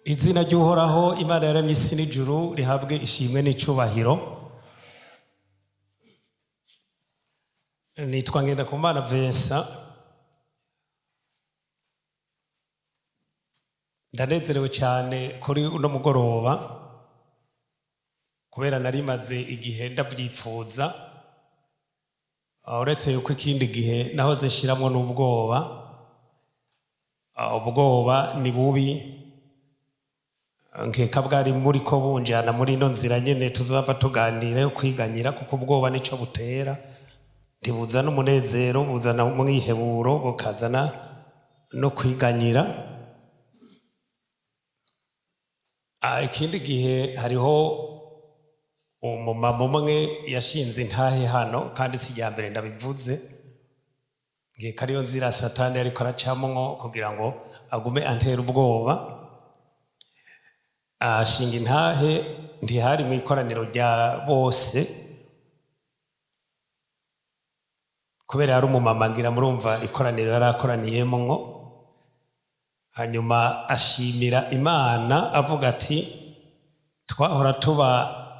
Izina ry'Uhoraho Imana yaremye isi n'ijuru rihabwe ishimwe n'icubahiro. Nitwa Ngendakumana Vincent, ndanezerewe cyane kuri uno mugoroba kubera nari maze igihe ndavyipfuza, uretse yuko ikindi gihe nahoze nshiramwo n'ubwoba. Ubwoba ni bubi, nkeka bwari muri ko bunjana muri ino nzira nyene tuzava tuganira yo kwiganyira, kuko ubwoba nico butera, ntibuzana umunezero, buzana umwiheburo, bukazana no kwiganyira. Ikindi gihe hariho umumama umwe yashinze intahe hano, kandi si irya mbere ndabivuze, nkeka ariyo nzira Satani ariko aracamwo kugira ngo agume antera ubwoba. Ashinga intahe, ntihari mu ikoraniro rya bose, kubera yari umumama ngira murumva ikoraniro yari akoraniyemwo. Hanyuma ashimira Imana avuga ati twahora tuba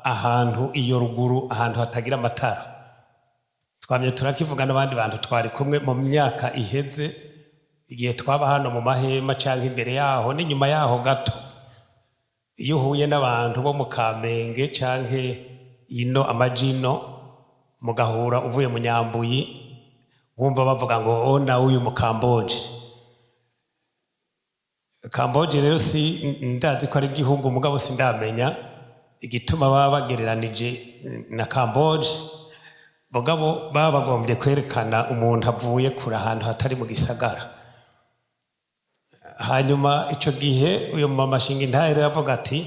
ahantu iyo ruguru, ahantu hatagira amatara. Twamye turakivuga n'abandi bantu twari kumwe mu myaka iheze, igihe twaba hano mu mahema canke imbere yaho n'inyuma yaho gato. Iyo uhuye n'abantu bo mu Kamenge canke ino amajino, mugahura uvuye mu Nyambuyi, wumva bavuga ngo ona uyu mu Kamboje. Kamboje rero si ndazi ko ari igihugu, mugabo sindamenya igituma baba bagereranije na Kamboje, mugabo baba bagombye kwerekana umuntu avuye kure ahantu hatari mu gisagara. Hanyuma ico gihe uyu mama ashinga intahe rero avuga ati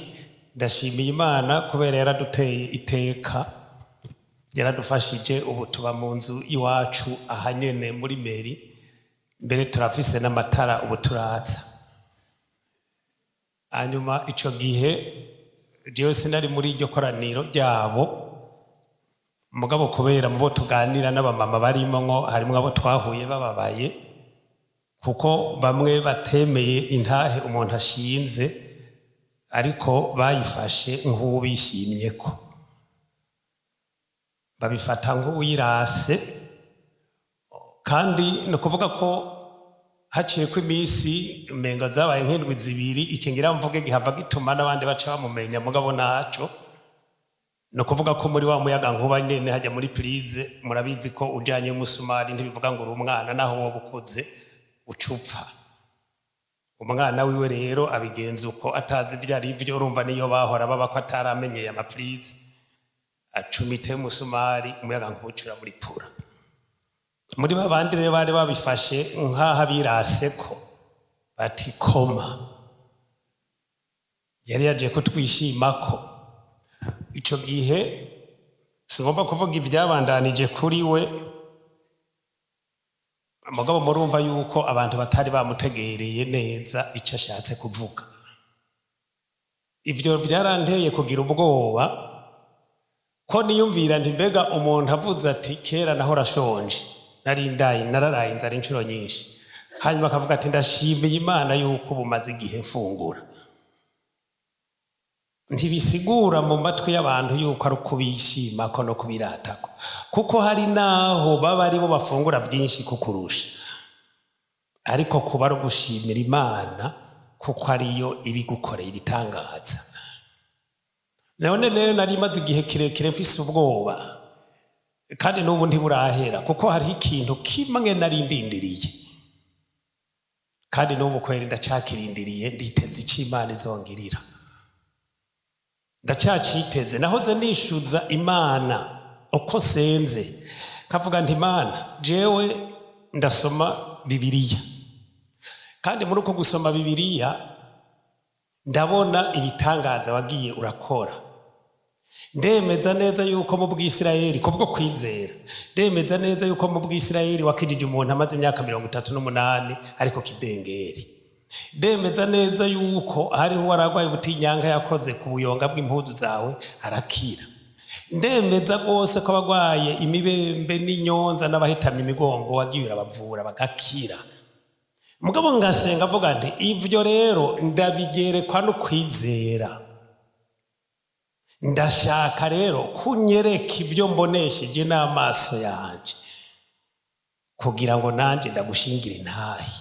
ndashimiye Imana kubera yaraduteye iteka, yaradufashije, ubu tuba mu nzu iwacu aha nyene muri meri, mbere turafise n'amatara ubu turatsa. Hanyuma ico gihe jewe sinari muri iryo koraniro ryabo, mugabo kubera mubo tuganira n'abamama barimwo, harimwo abo twahuye bababaye, kuko bamwe batemeye intahe umuntu ashinze, ariko bayifashe nk'uwubishimyeko, babifata nk'uwirase. Kandi ni ukuvuga ko haciyeko iminsi umenga zabaye nk'indwi zibiri, iki ngira mvuge gihava gituma n'abandi baca bamumenya, mugabo ntaco. Ni ukuvuga ko muri wa muyaga nkuba nyene hajya muri purize, murabizi ko ujanye umusumari ntibivuga ngo uri umwana, naho woba ukuze ucupfa. Umwana wiwe rero abigenza uko atazi ibyo ari byo, urumva niyo bahora baba ko ataramenyeye amapurize, acumite umusumari umuyaga nkuba ucura muri pura. Muri babandi rero bari babifashe nk'aho abiraseko bati koma, yari yaje kutwishimako. Ico gihe singomba kuvuga ibyabandanije kuri we, mugabo murumva yuko abantu batari bamutegereye neza ico ashatse kuvuga. Ivyo vyaranteye kugira ubwoba, ko niyumvira nti mbega umuntu avuze ati kera nahora ashonje, nari ndaye nararaye inzara inshuro nyinshi, hanyuma akavuga ati ndashimiye Imana yuko ubu maze igihe mfungura, ntibisigura mu matwi y'abantu yuko ari ukubishimako no kubiratako, kuko hari naho baba aribo bafungura byinshi kukurusha, ariko kuba ari ugushimira Imana kuko ariyo ibigukoreye ibitangaza. None rero nari maze igihe kirekire mfise ubwoba, kandi n'ubu ntiburahera, kuko hariho ikintu kimwe nari ndindiriye, kandi n'ubu kweri ndacakirindiriye, nditeze ico Imana izongirira, ndacyaciteze. Nahoze nishyuza Imana uko senze, nkavuga nti Imana jewe ndasoma Bibiliya, Kandi muri uko gusoma Bibiliya ndabona ibitangaza wagiye urakora. Ndemeza neza yuko mu Bwisirayeli, kubwo kwizera, ndemeza neza yuko mu Bwisirayeli wakijije umuntu amaze imyaka 38 ariko kidengeri. Ndemeza neza yuko hariho uwaragwaye ubutinyanka yakoze ku buyonga bw'impuzu zawe arakira. Ndemeza rwose ko abagwaye imibembe n'inyonza n'abahitamye imigongo wagiye urabavura bagakira. Mugabo ngasenga avuga nti ivyo rero ndabigerekwa no kwizera. Ndashaka rero kunyereka ibyo mbonesheje n'amaso yanje, kugira ngo nanje ndagushingire intahe.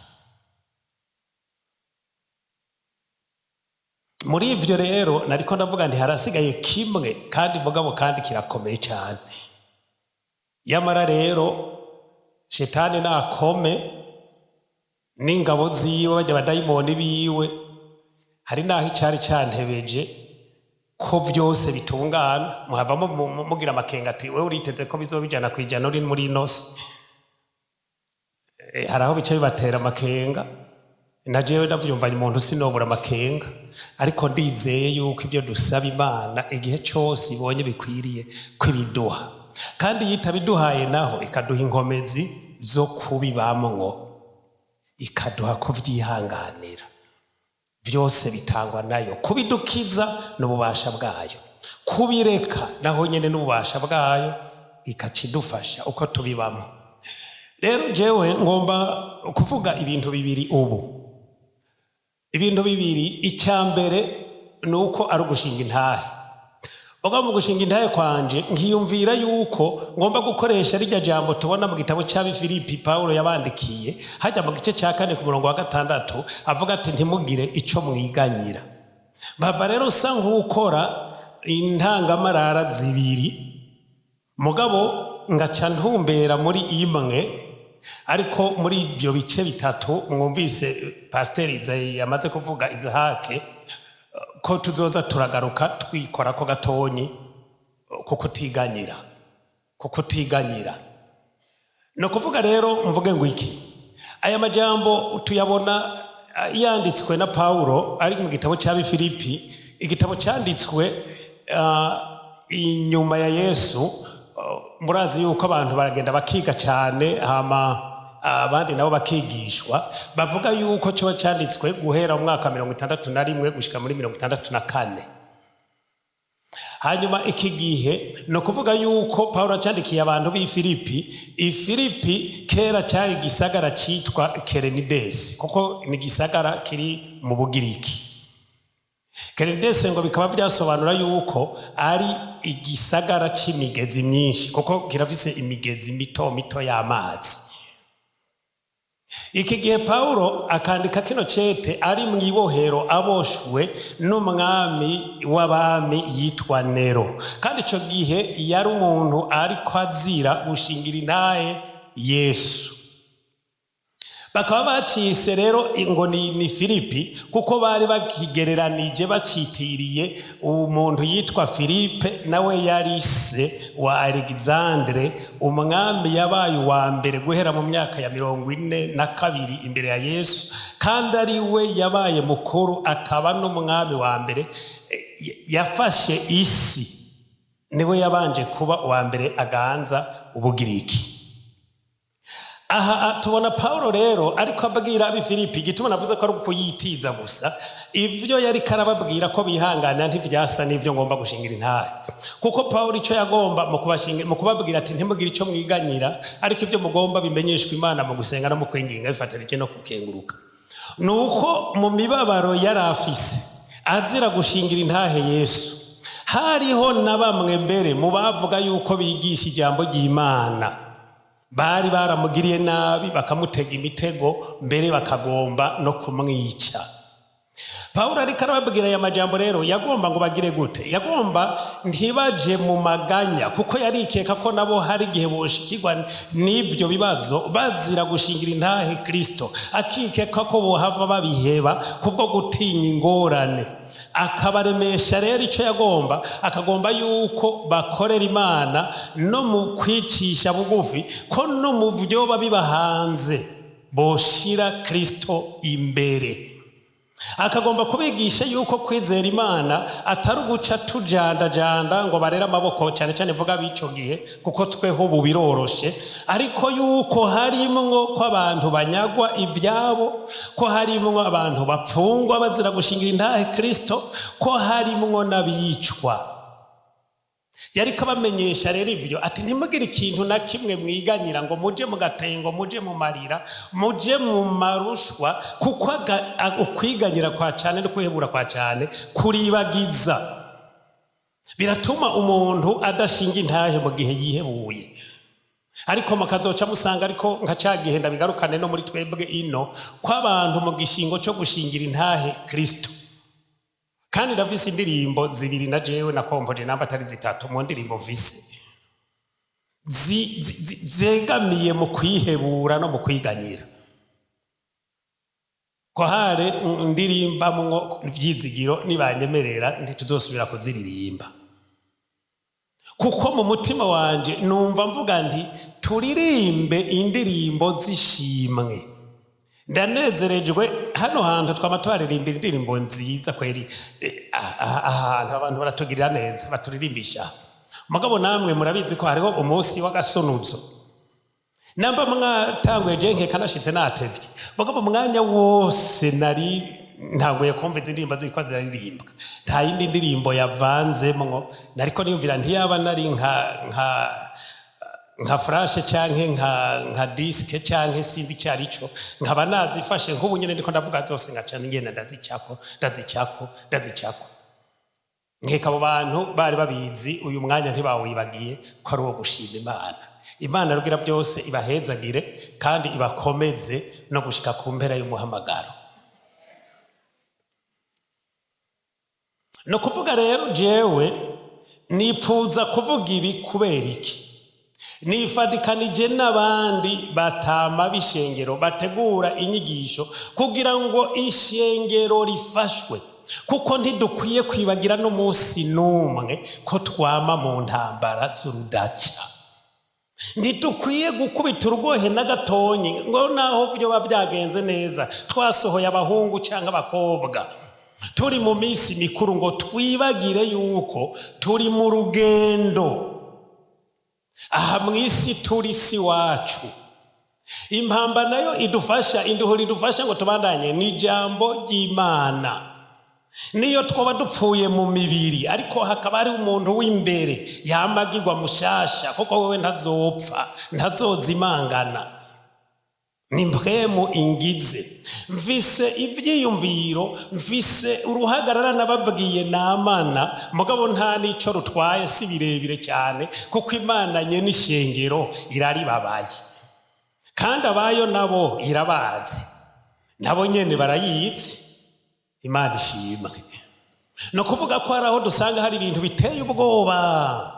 Muri ivyo rero nariko ndavuga nti harasigaye kimwe, kandi mugabo kandi kirakomeye cyane. Yamara rero shetani nakome n'ingabo ziwe, bajya abadayimoni biwe, hari naho icari cantebeje ko byose bitungana, muhavamo mugira amakenga ati wewe uriteze ko bizoba 100% uri muri ino si. Hari aho bica bibatera amakenga, na jewe ndavyumvanye umuntu sinobura amakenga, ariko ndizeye yuko ibyo dusaba Imana igihe cose ibonye bikwiriye kwibiduha, kandi iyo itabiduhaye naho ikaduha inkomezi zo kubibamwo, ikaduha kuvyihanganira. Byose bitangwa nayo. Kubidukiza n'ububasha bwayo, kubireka naho nyene n'ububasha bwayo, ikakidufasha uko tubibamo. Rero jewe ngomba kuvuga ibintu bibiri ubu, ibintu bibiri. Icya mbere ni uko ari ugushinga intahe. Mugabo mu gushinga intahe kwanje nkiyumvira yuko ngomba gukoresha rirya jambo tubona mu gitabo cy'Abifilipi Pawulo yabandikiye, hajya mu gice cya 4 ku murongo wa 6, avuga ati ntimugire ico mwiganyira. Bava rero usa nk'ukora intangamarara zibiri, mugabo ngaca ntumbera muri imwe. Ariko muri ibyo bice bitatu mwumvise Pasiteri Izayi yamaze kuvuga, Izahake, ko tuzoza turagaruka twikora ko gatonyi kuko utiganyira, kuko utiganyira. Ni ukuvuga rero mvuge ngo iki, aya majambo tuyabona yanditswe na Pawulo ari mu gitabo cy'Abifilipi, igitabo cyanditswe inyuma ya Yesu. Murazi yuko abantu baragenda bakiga cyane, hama abandi nabo bakigishwa. Bavuga yuko cyo cyanditswe guhera mu mwaka 61 gushika muri 64. Hanyuma iki gihe ni ukuvuga yuko Pawulo acandikiye abantu b'i Filipi. I Filipi kera cyari igisagara cyitwa Kerenidesi, kuko ni igisagara kiri mu Bugiriki. Kerenidesi ngo bikaba byasobanura yuko ari igisagara c'imigezi myinshi, kuko kirafise imigezi mito mito y'amazi. Iki gihe Pawulo akandika kino cete ari mu ibohero, aboshwe n'umwami w'abami yitwa Nero. Kandi ico gihe yari umuntu ariko azira gushingira intahe Yesu. Bakaba bacise rero ngo ni Filipi, kuko bari bakigereranije bacitiriye umuntu yitwa Filipe, nawe yari se wa Alexandre, umwami yabaye uwa mbere guhera mu myaka ya 42 imbere ya Yesu, kandi ari we yabaye mukuru akaba n'umwami wa mbere yafashe isi, niwe yabanje kuba uwa mbere aganza Ubugiriki. Aha tubona Pawulo rero ariko abwira ab'i Filipi, igituma navuze ko ari ukuyitiza gusa, ivyo yari karababwira ko bihangana ntivyasa n'ivyo ngomba gushingira intahe. Kuko Pawulo ico yagomba mu kubabwira ati ntimugire ico mwiganyira, ariko ivyo mugomba bimenyeshwa Imana mu gusenga no mu kwinginga bifatanije no kukenguruka, nuko mu mibabaro yari afise azira gushingira intahe Yesu, hariho na bamwe mbere mu bavuga yuko bigisha ijambo ry'Imana bari baramugiriye nabi, bakamutega imitego, mbere bakagomba no kumwica. Pawulo ariko arababwira aya majambo rero, yagomba ngo bagire gute? Yagomba ntibaje mu maganya, kuko yarikeka ko nabo hari igihe boshikirwa n'ivyo bibazo bazira gushingira intahe Kristo, akikeka ko bohava babiheba kubwo gutinya ingorane. Akabaremesha rero icyo yagomba, akagomba yuko bakorera Imana no mu kwicisha bugufi, ko no mu vyoba bibahanze Boshira Kristo imbere. Akagomba kubigisha yuko kwizera Imana atari uguca tujandajanda ngo barere amaboko, cyane cyane vuga b'ico gihe, kuko tweho ubu biroroshe, ariko yuko harimwo ko abantu banyagwa ibyabo, ko harimwo abantu bapfungwa bazira gushingira intahe Kristo, ko harimwo n'abicwa. Yariko abamenyesha rero ivyo, ati: "Ntimugire ikintu na kimwe mwiganyira, ngo muje mu gatengo, muje mu marira, muje mu marushwa, kuko ukwiganyira kwa cane no kwihebura kwa cane kuribagiza, biratuma umuntu adashinga intahe mu gihe yihebuye." Ariko mukazoca musanga, ariko nka ca gihe ndabigarukane no muri twebwe ino, ko abantu mu gishingo cyo gushingira intahe Kristo. Kandi ndafise indirimbo zibiri na jewe nakompoje, namba atari zitatu, mu ndirimbo mfise zegamiye mu kwihebura no mu kwiganyira. Kohare ndirimbamwo ivyizigiro, nibanyemerera ntituzosubira kuziririmba, kuko mu mutima wanje numva mvuga nti: "Turirimbe indirimbo z'ishimwe." Ndanezerejwe hano hantu twama twaririmba indirimbo nziza kweri. Ahantu abantu baratugirira neza, baturirimbisha. Mugabo namwe murabizi ko hariho umunsi w'agasunuzo. Namba mwatanguye, je nkeka nashitse natevye, mugabo umwanya wose nari ntanguye kumva izi ndirimbo ziriko ziraririmbwa, nta yindi ndirimbo yavanzemwo. Nariko niyumvira ntiyaba nari nka flash canke nka disque canke sinzi icyo ari cyo, nkaba nazifashe nk'ubu nyene ndiko ndavuga zose, ngaca ngenda ndazicako, ndazicako, ndazicako. Nkeka abo bantu bari babizi, uyu mwanya ntibawibagiye ko ari uwo gushima Imana. Imana rugira byose ibahezagire kandi ibakomeze no gushika ku mpera y'umuhamagaro. Ni ukuvuga rero, jewe nipfuza kuvuga ibi kubera iki? Nifadikanije n'abandi batama b'ishengero bategura inyigisho kugira ngo ishengero rifashwe, kuko ntidukwiye kwibagira n'umunsi n'umwe ko twama mu ntambara z'urudaca. Ntidukwiye gukubita urugohe na gatonyi ngo naho byoba byagenze neza, twasohoye abahungu cyangwa abakobwa, turi mu minsi mikuru, ngo twibagire yuko turi mu rugendo aha mu isi. Turi si wacu. Impamba nayo idufasha, induhuri idufasha ngo tubandanye, ni ijambo ry'Imana. Niyo twaba dupfuye mu mibiri, ariko hakaba hari umuntu w'imbere yamagirwa mushasha, kuko wewe ntazopfa, ntazozimangana, ni mpwemu ingize. Mfise ivyiyumviro, mfise uruhagarara nababwiye namana, mugabo nta n'ico rutwaye, si birebire cyane, kuko Imana nye n'ishengero iraribabaye, kandi abayo nabo irabazi, nabo nyene barayizi. Imana ishimwe. Ni ukuvuga ko hari aho dusanga hari ibintu biteye ubwoba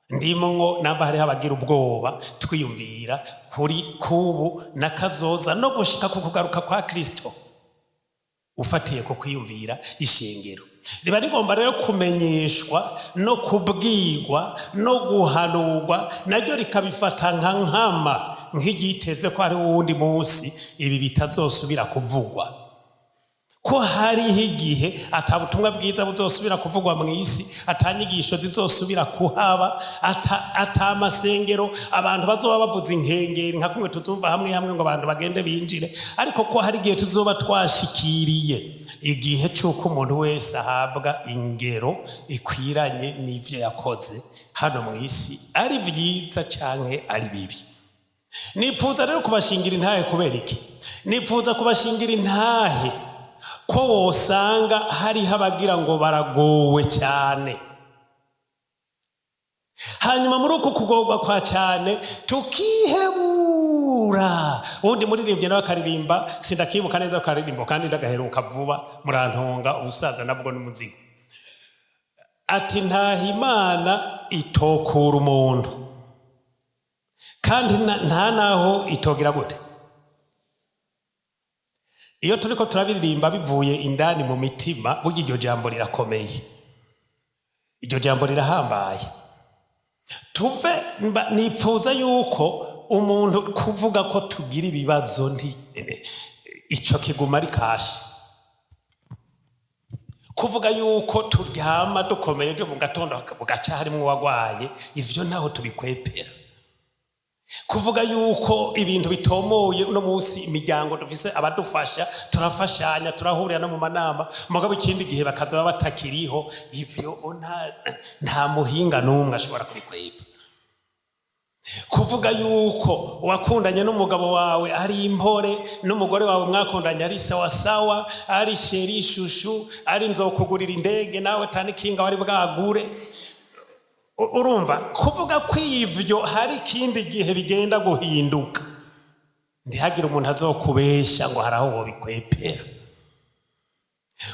ndimwo, namba hariho abagira ubwoba, twiyumvira kuri kubu n'akazoza no gushika ku kugaruka kwa Kristo. Ufatiye ku kwiyumvira ishengero, riba rigomba rero kumenyeshwa no kubwirwa no guhanurwa, naryo rikabifata nka nkama, nk'iryiteze ko hari uwundi munsi ibi bitazosubira kuvugwa, ko hariho igihe ata butumwa bwiza buzosubira kuvugwa mu isi, ata nyigisho zizosubira kuhaba, ata amasengero abantu bazoba bavuza inkengeri nka kumwe tuzumva hamwe hamwe ngo abantu bagende binjire, ariko ko hari igihe tuzoba twashikiriye igihe cy'uko umuntu wese ahabwa ingero ikwiranye n'ibyo yakoze hano mu isi, ari byiza canke ari bibi. Nipfuza rero kubashingira intahe. Kubera iki nipfuza kubashingira intahe? Ko wosanga hariho abagira ngo baragowe cyane, hanyuma muri uku kugorwa kwa cyane tukihebura. Ubundi muririmbyi nawe akaririmba, sindakibuka neza akaririmbo kandi ndagaheruka vuba, murantunga, ubusaza nabwo n'umuzigo, ati: "Ntaha Imana itokura umuntu, kandi nta naho itogira gute." Iyo turiko turabiririmba bivuye indani mu mitima, burya iryo jambo rirakomeye, iryo jambo rirahambaye. Tuve nipfuza yuko Umuntu kuvuga ko tugira ibibazo, nti ico kiguma ari kashi. Kuvuga yuko turyama dukomeye, ejo mu gatondo bugaca harimwo uwagwaye, ivyo ntaho tubikwepera. Kuvuga yuko ibintu bitomoye uno munsi, imiryango dufise abadufasha, turafashanya, turahurira no mu manama, mugabo ikindi gihe bakaza baba batakiriho, ivyo nta muhinga n'umwe ashobora kubikwepa. Kuvuga yuko wakundanye n'umugabo wawe ari impore, n'umugore wawe mwakundanye ari sawasawa, ari chéri, chouchou, ari nzokugurira indege, nawe tanikinga wari bwagure. Urumva, kuvuga ko ivyo hari ikindi gihe bigenda guhinduka, ntihagire umuntu azokubesha ngo hari aho wobikwepera.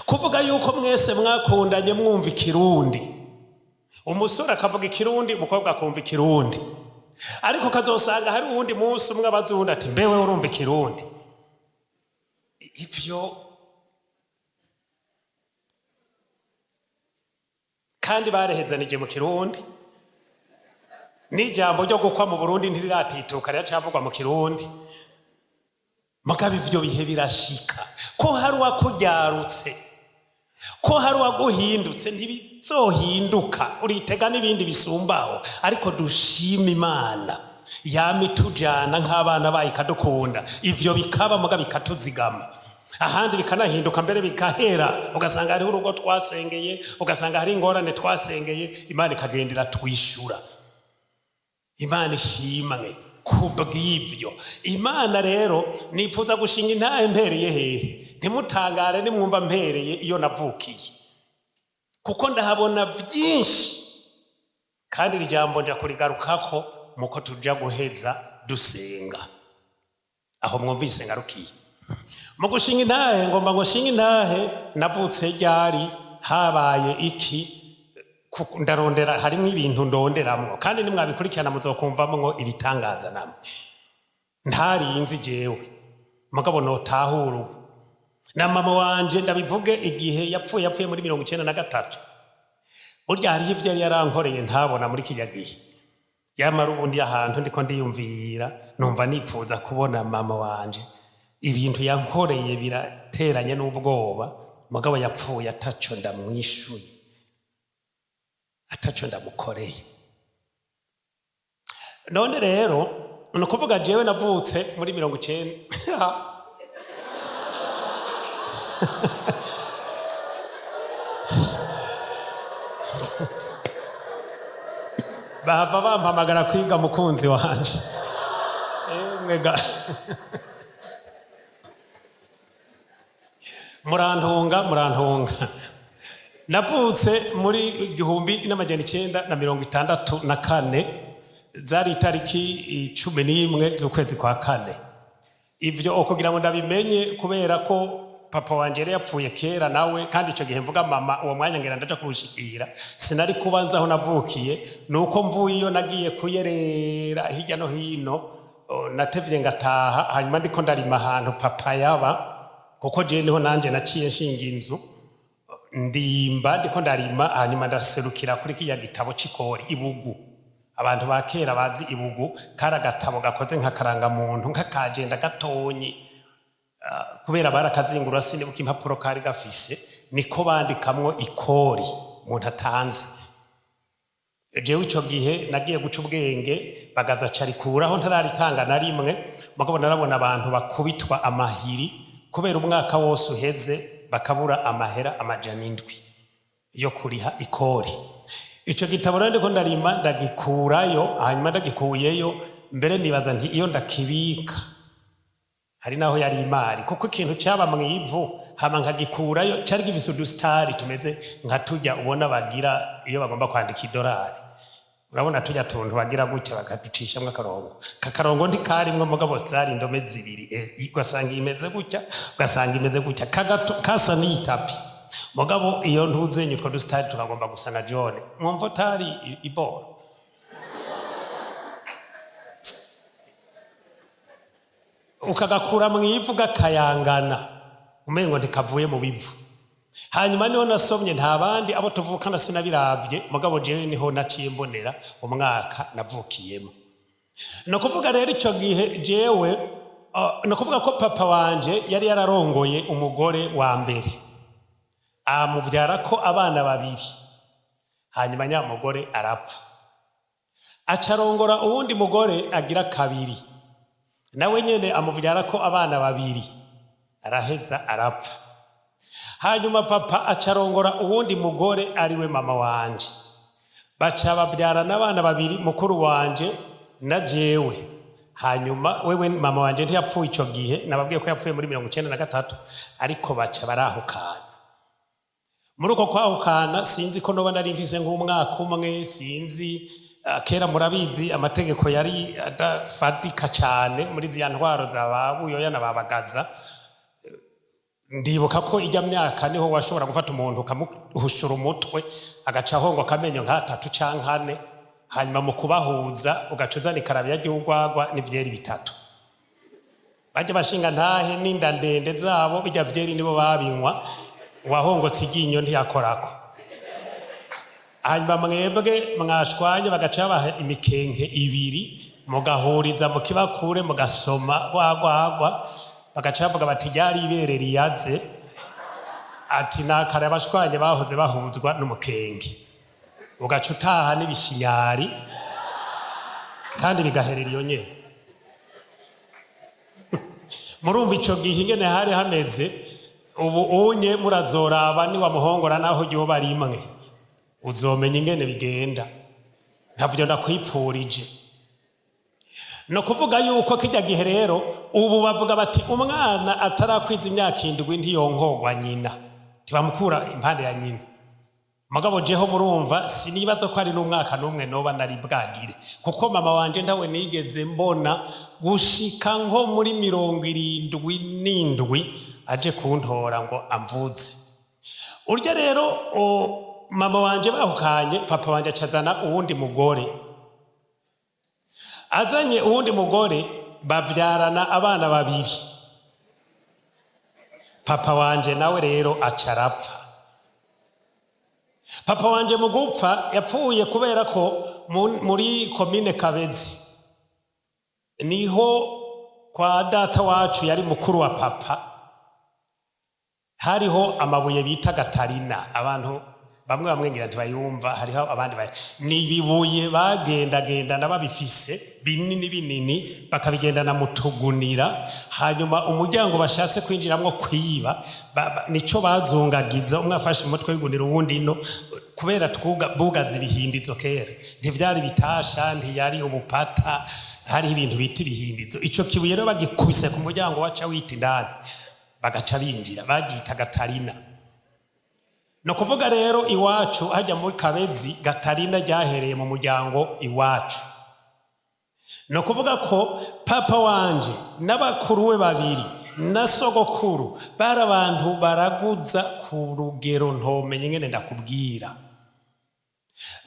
Kuvuga yuko mwese mwakundanye mwumva ikirundi, umusore akavuga ikirundi, umukobwa akumva ikirundi, ariko kazosanga hari uwundi munsi umwe abaza uwundi ati: "Mbewe urumva ikirundi?" Ivyo kandi barehezanije mu kirundi, n'ijambo ryo gukwa mu Burundi ntiриratituka, riracavugwa mu kirundi. Mugabo ivyo bihe birashika ko hari uwakuryarutse, ko hari uwaguhindutse, ntibizohinduka, uritega n'ibindi bisumbaho. Ariko dushima Imana yama itujana nk'abana bayo, ikadukunda. Ivyo bikaba, muga bikatuzigama, ahandi bikanahinduka, mbere bigahera, ugasanga hariho urugo twasengeye, ugasanga hari ingorane twasengeye, Imana ikagenda iratwishura. Imana ishimwe kubw'ibyo. Imana rero, nifuza gushinga intahe mpereye hehe? Ntimutangare nimwumva mpereye iyo navukiye, kuko ndahabona byinshi, kandi iri jambo nja kurigarukako muko tuja guheza dusenga. Aho mwumvise ngarukiye mu gushinga intahe, ngomba ngo nshinge intahe navutse ryari, habaye iki. Ndarondera, harimo ibintu ndonderamwo, kandi nimwabikurikirana muzokumvamwo ibitangaza namwe ntarinzi jewe, mugabo notahura ubu. Na mama wanje, ndabivuge, igihe yapfuye, yapfuye muri 93. Burya hariho ivyo yari yarankoreye ntabona muri kirya gihe. Yamara ubundi ahantu ndiko ndiyumvira, numva nipfuza kubona mama wanje. Ibintu yankoreye birateranye n'ubwoba, mugabo yapfuye ataco ndamwishuye, ataco ndamukoreye. None rero ni ukuvuga jewe navutse muri 90. Bahava bampamagara kwiga, mukunzi wanje. Emwe ga, murantunga, murantunga. Navutse muri 1964, zari itariki 11 z'ukwezi kwa kane. Ivyo kugira ngo ndabimenye, kubera ko papa wanje yari yapfuye kera nawe, kandi ico gihe mvuga mama, uwo mwanya ngira ndaja kuwushikira, sinari kuba nzi aho navukiye. Nuko mvuye iyo nagiye kuyerera hirya no hino, natevye ngataha, hanyuma ndiko ndarima ahantu papa yaba, kuko jewe niho nanje naciye nshinga inzu, ndimba ndiko ndarima, hanyuma ndaserukira kuri kiriya gitabo c'ikori, ibugu. Abantu ba kera bazi ibugu, kari agatabo gakoze nka karangamuntu, nk'akajenda gatonyi. Kubera barakazingura, sinibuka impapuro kari gafise, niko bandikamwo ikori umuntu atanze. Jewe ico gihe nagiye guca ubwenge, bagaza carikuraho, ntararitanga na rimwe. Mugabo narabona abantu bakubitwa amahiri kubera umwaka wose uheze bakabura amahera 700 yo kuriha ikori. Ico gitabo rero ndiko ndarima ndagikurayo, hanyuma ndagikuyeyo, mbere nibaza nti iyo ndakibika hari naho yari imari, kuko ikintu cyaba mu ivu, hama nkagikurayo cyari gifise udusitari tumeze nka turya ubona bagira iyo bagomba kwandika idolari. Urabona turya tuntu bagira gutya bakaducishamwo akarongo, kakarongo ntikarimwo, mugabo zari indome zibiri, ugasanga imeze gutya, ugasanga imeze gutya, kasa n'itapi. Mugabo iyo ntuzenye utwo dusitari tukagomba gusa na jaune, mwumva utari iboro. Ukagakura mu ivu gakayangana, umengo ntikavuye mu bivu. Hanyuma niho nasomye, nta bandi abo tuvukana, sinabiravye, mugabo jewe niho naciye mbonera umwaka navukiyemo. Ni ukuvuga rero icyo gihe jewe, ni ukuvuga ko papa wanje yari yararongoye umugore wa mbere, amubyara ko abana babiri, hanyuma nyamugore arapfa, acarongora uwundi mugore agira kabiri, nawe nyene amubyara ko abana babiri, araheza arapfa. Hanyuma papa acarongora uwundi mugore ariwe mama wanje, baca babyarana abana babiri, mukuru wanje na jewe. Hanyuma wewe mama wanje ntiyapfuye icyo gihe, nababwiye ko yapfuye muri 93, ariko baca barahukana. Muri uko kwahukana sinzi ko noba nari mvise nk'umwaka umwe, sinzi. Kera murabizi amategeko yari adafatika cyane muri ziya ntwaro za ba Buyoya na ba Bagaza. Ndibuka ko ijya myaka niho washobora gufata umuntu ukamuhushura umutwe, agaca ahongwa akamenyo nk'atatu canke ane, hanyuma mu kubahuza ugaca uzana ikarabiya ry'urwagwa n'ivyeri bitatu. Bajya bashinga ntahe n'inda ndende zabo, bijya vyeri nibo babinywa, uwahongotse iryinyo ntiyakorako. Hanyuma mwebwe mwashwanye bagaca babaha imikenke ibiri, mugahuriza mu kibakure, mugasoma rwagwagwa, bagaca bavuga bati ryari ibere riyaze, ati nakare abashwanye bahoze bahuzwa n'umukenge. Ugaca utaha n'ibishinyari kandi bigaherera iyo nyene. Murumva ico gihe ingene hari hameze. Ubu unye murazoraba niwamuhongora naho ryoba rimwe, uzomenya ingene bigenda. Ntavyo ndakwipfurije. No kuvuga yuko kijya gihe rero, ubu bavuga bati umwana atarakwiza imyaka 7 ntiyonkogwa nyina, ntibamukura impande ya nyina. Mugabo jeho murumva sinibaza ko ari n'umwaka n'umwe noba nari bwagire, kuko mama wanje ntawe nigeze mbona gushika nko muri 77 aje kuntora ngo amvuze. Urya rero mama wanje bahukanye, papa wanje acazana uwundi mugore. Azanye uwundi mugore bavyarana abana babiri. Papa wanje nawe rero aca arapfa. Papa wanje mu gupfa yapfuye kubera ko muri komine Kabezi niho kwa data wacu yari mukuru wa papa, hariho amabuye bita gatarina. Abantu bamwe bamwe ngira ntibayumva, hariho abandi ni ibibuye bagendagendana babifise binini binini, bakabigendana mu tugunira. Hanyuma umuryango bashatse kwinjiramwo kwiba, nico bazungagiza, umwe afashe umutwe w'igunira uwundi ino, kubera bugaza ibihindizo kera ntivyari bitasha, ntiyari ubupata, hariho ibintu bita ibihindizo. Ico kibuye rero bagikubise ku muryango waca wita indani, bagaca binjira, bagita gatarina. No kuvuga rero iwacu hajya muri Kabezi, gatarina ryahereye mu muryango iwacu. No kuvuga ko papa wanje n'abakuru we babiri na sogokuru bari abantu baraguza ku rugero ntomenye ingene ndakubwira.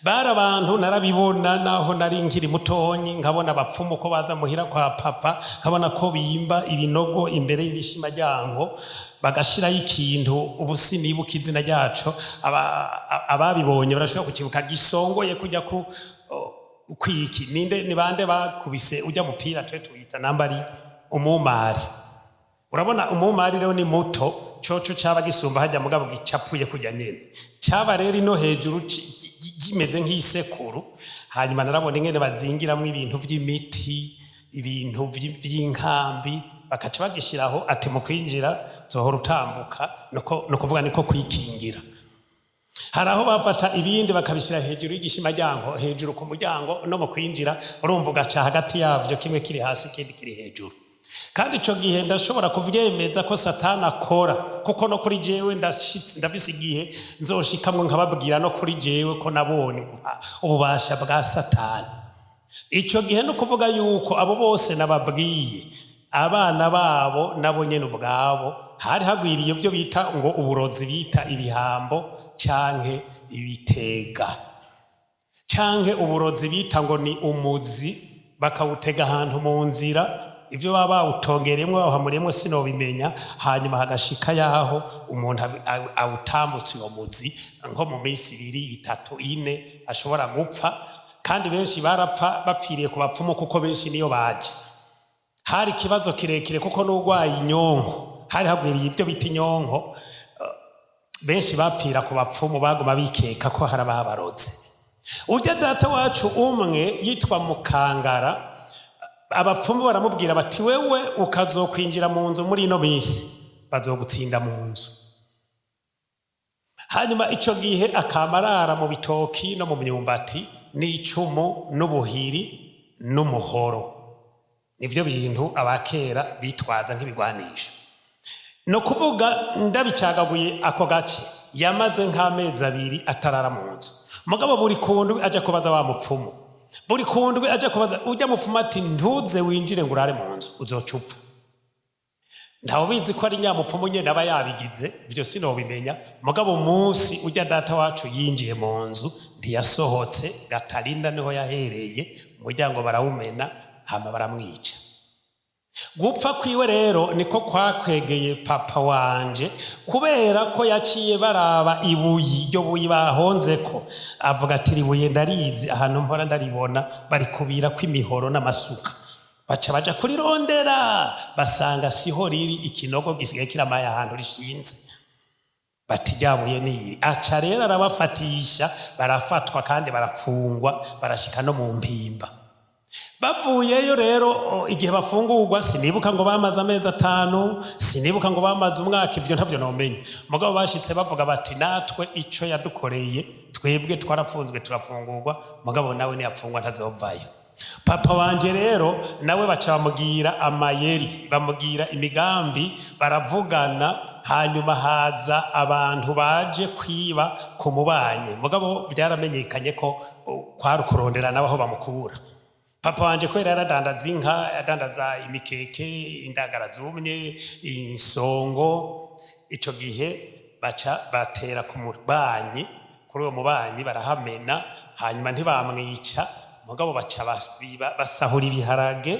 Bari abantu narabibona naho nari nkiri mutonyi, nkabona abapfumu ko baza muhira kwa papa, nkabona ko bimba ibinogo imbere y'ibishimajyango bagashirayo ikintu, ubu sinibuka izina ryaco, ababibonye barashobora kukibuka, gisongoye kujya ku kwiki ninde ni bande bakubise ujya mupira twe tuwita nambari umumari. Urabona umumari rero ni muto, coco caba gisumba hajya mugabo gicapuye kujya nyene, caba rero ino hejuru kimeze nk'isekuru. Hanyuma narabona ingene bazingiramwo ibintu vy'imiti, ibintu vy'inkambi, bakaca bagishiraho ati mu kwinjira zohora utambuka, no kuvuga niko kwikingira. Hari aho bafata ibindi bakabishyira hejuru y'igishimajyango, hejuru ku muryango, no mu kwinjira urumva ugaca hagati yavyo, kimwe kiri hasi ikindi kiri hejuru. Kandi ico gihe ndashobora kuvyemeza ko Satani akora, kuko no kuri jewe ndafise igihe nzoshikamwo nkababwira no kuri jewe ko nabonye ububasha bwa Satani. Ico gihe no kuvuga yuko abo bose nababwiye abana babo nabo nyene ubwabo hari hagwiriye ibyo bita ngo uburozi, bita ibihambo canke ibitega, canke uburozi bita ngo ni umuzi, bakawutega ahantu mu nzira, ivyo baba bawutongereyemwo bawuhamuriyemwo sinobimenya. Hanyuma hagashika yaho umuntu awutambutse uwo muzi, nko mu minsi 2, 3, 4 ashobora gupfa. Kandi benshi barapfa bapfiriye ku bapfumu, kuko benshi niyo baje. Hari ikibazo kirekire, kuko n'urwaye inyonko, hari hagwiriye ibyo bita inyonko. Benshi bapfira ku bapfumu, baguma bikeka ko hari ababarotse. Ujya data wacu umwe yitwa Mukangara, abapfumu baramubwira bati: "Wewe ukazokwinjira mu nzu muri ino minsi, bazogutsinda mu nzu." Hanyuma icyo gihe akamarara mu bitoki no mu myumbati n'icumu n'ubuhiri n'umuhoro, nibyo bintu abakera bitwaza nk'ibigwanisho. Ni ukuvuga, ndabicagaguye, ako gace yamaze nk'amezi 2 atarara mu nzu. Mugabo buri kundwi ajya kubaza wa mupfumu, buri kundwi ajya kubaza ujya mupfumu ati: "Ntuze winjire ngo urare mu nzu, uzoca upfa." Ntawe ubizi ko ari nyamupfumu nyine aba yabigize, ibyo sinobimenya. Mugabo umunsi ujya data wacu yinjiye mu nzu, ntiyasohotse. Gatarinda niho yahereye, umuryango barawumena, hama baramwica. Gupfa kwiwe rero niko kwakwegeye papa wanje, kubera ko yaciye baraba ibuye, iryo buye bahonzeko, avuga ati: "Iri buye ndarizi, ahantu mpora ndaribona barikubira kw'imihoro n'amasuka." Baca baja kurirondera, basanga siho riri, ikinogo gisigaye kiramaye ahantu rishinze. Bati: "Ryabuye niri." Aca rero arabafatisha, barafatwa kandi barafungwa, barashika no mu mpimba. Bavuyeyo rero, igihe bafungurwa, sinibuka ngo bamaze amezi 5, sinibuka ngo bamaze umwaka, ibyo ntabyo nomenya. Mugabo bashitse bavuga bati: "Natwe ico yadukoreye, twebwe twarafunzwe turafungurwa, mugabo nawe niyapfungwa ntazovayo." Papa wanje rero nawe baca bamubwira amayeri, bamubwira imigambi, baravugana. Hanyuma haza abantu baje kwiba ku mubanyi, mugabo byaramenyekanye ko kwari ukurondera nawe aho bamukura. Papa wanje, kubera yaradandaza inka, yadandaza imikeke, indagara zumye, insongo, ico gihe baca batera ku mubanyi, kuri uwo mubanyi barahamena. Hanyuma ntibamwica, mugabo baca basahura ibiharage.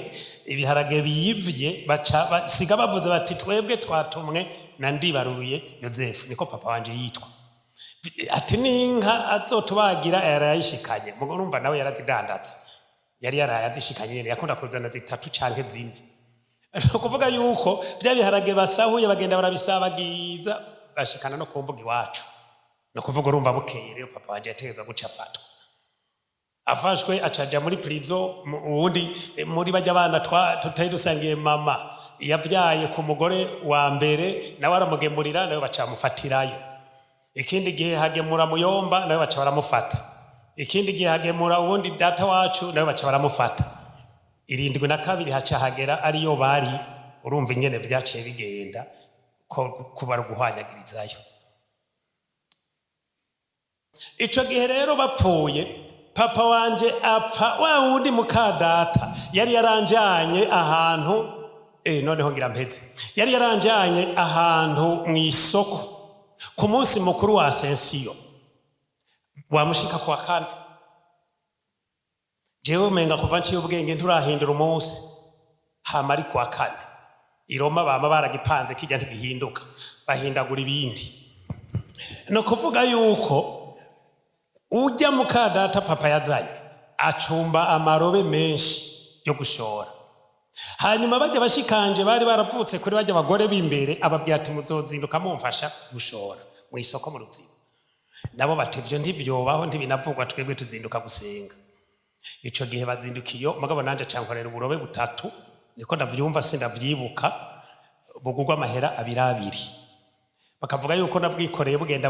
Ibiharage biyivye, baca basiga bavuze bati: "Twebwe twatumwe na Ndibaruye Yozefu," niko papa wanje yitwa, ati: "N'inka azotubagira yarayishikanye." Mugo urumva nawe yarazidandaza, yari yaraye azishikanye nyene, yakunda kuzana zitatu canke zine. Ni ukuvuga yuko bya biharage basahuye bagenda barabisabagiza, bashikana no ku mbuga iwacu. Ni ukuvuga, urumva, bukeye rero papa wanje yategerezwa guca afatwa. Afashwe, acaja muri prison. Uwundi muri bajya bana tutari dusangiye mama, yavyaye ku mugore wa mbere, nawe aramugemurira, nawe baca bamufatirayo. Ikindi gihe hagemura muyomba, nawe baca baramufata. Ikindi gihe hagemura uwundi data wacu, nawe baca baramufata. 72 haca hagera ariyo bari. Urumva ingene vyaciye bigenda, ko kuba ari uguhwanyagirizayo. Ico gihe rero bapfuye, papa wanje apfa, wa wundi mukadata yari yaranjanye ahantu, noneho ngira mpeze, yari yaranjanye ahantu mu isoko ku munsi mukuru wa Asensiyo, wamushika kuwa kane. Jewe umenga kuva nciye ubwenge nturahindura umunsi, hama ari kuwa kane. I Roma bama baragipanze kijya, ntigihinduka, bahindagura ibindi. Ni ukuvuga yuko ujya mukadata papa yazanye acumba amarobe menshi yo gushora. Hanyuma bajya bashikanje bari baravutse kuri bajya bagore b'imbere, ababwira ati: "Muzozinduka mumfasha gushora mu isoko mu Ruziba." Nabo bati: "Ivyo ntivyobaho, ntibinavugwa, twebwe tuzinduka gusenga." Ico gihe bazinduka iyo, mugabo nanje cankorera uburobe butatu, niko ndavyumva, sindavyibuka, bugurwa amahera abiri abiri. Bakavuga yuko nabwikoreye bugenda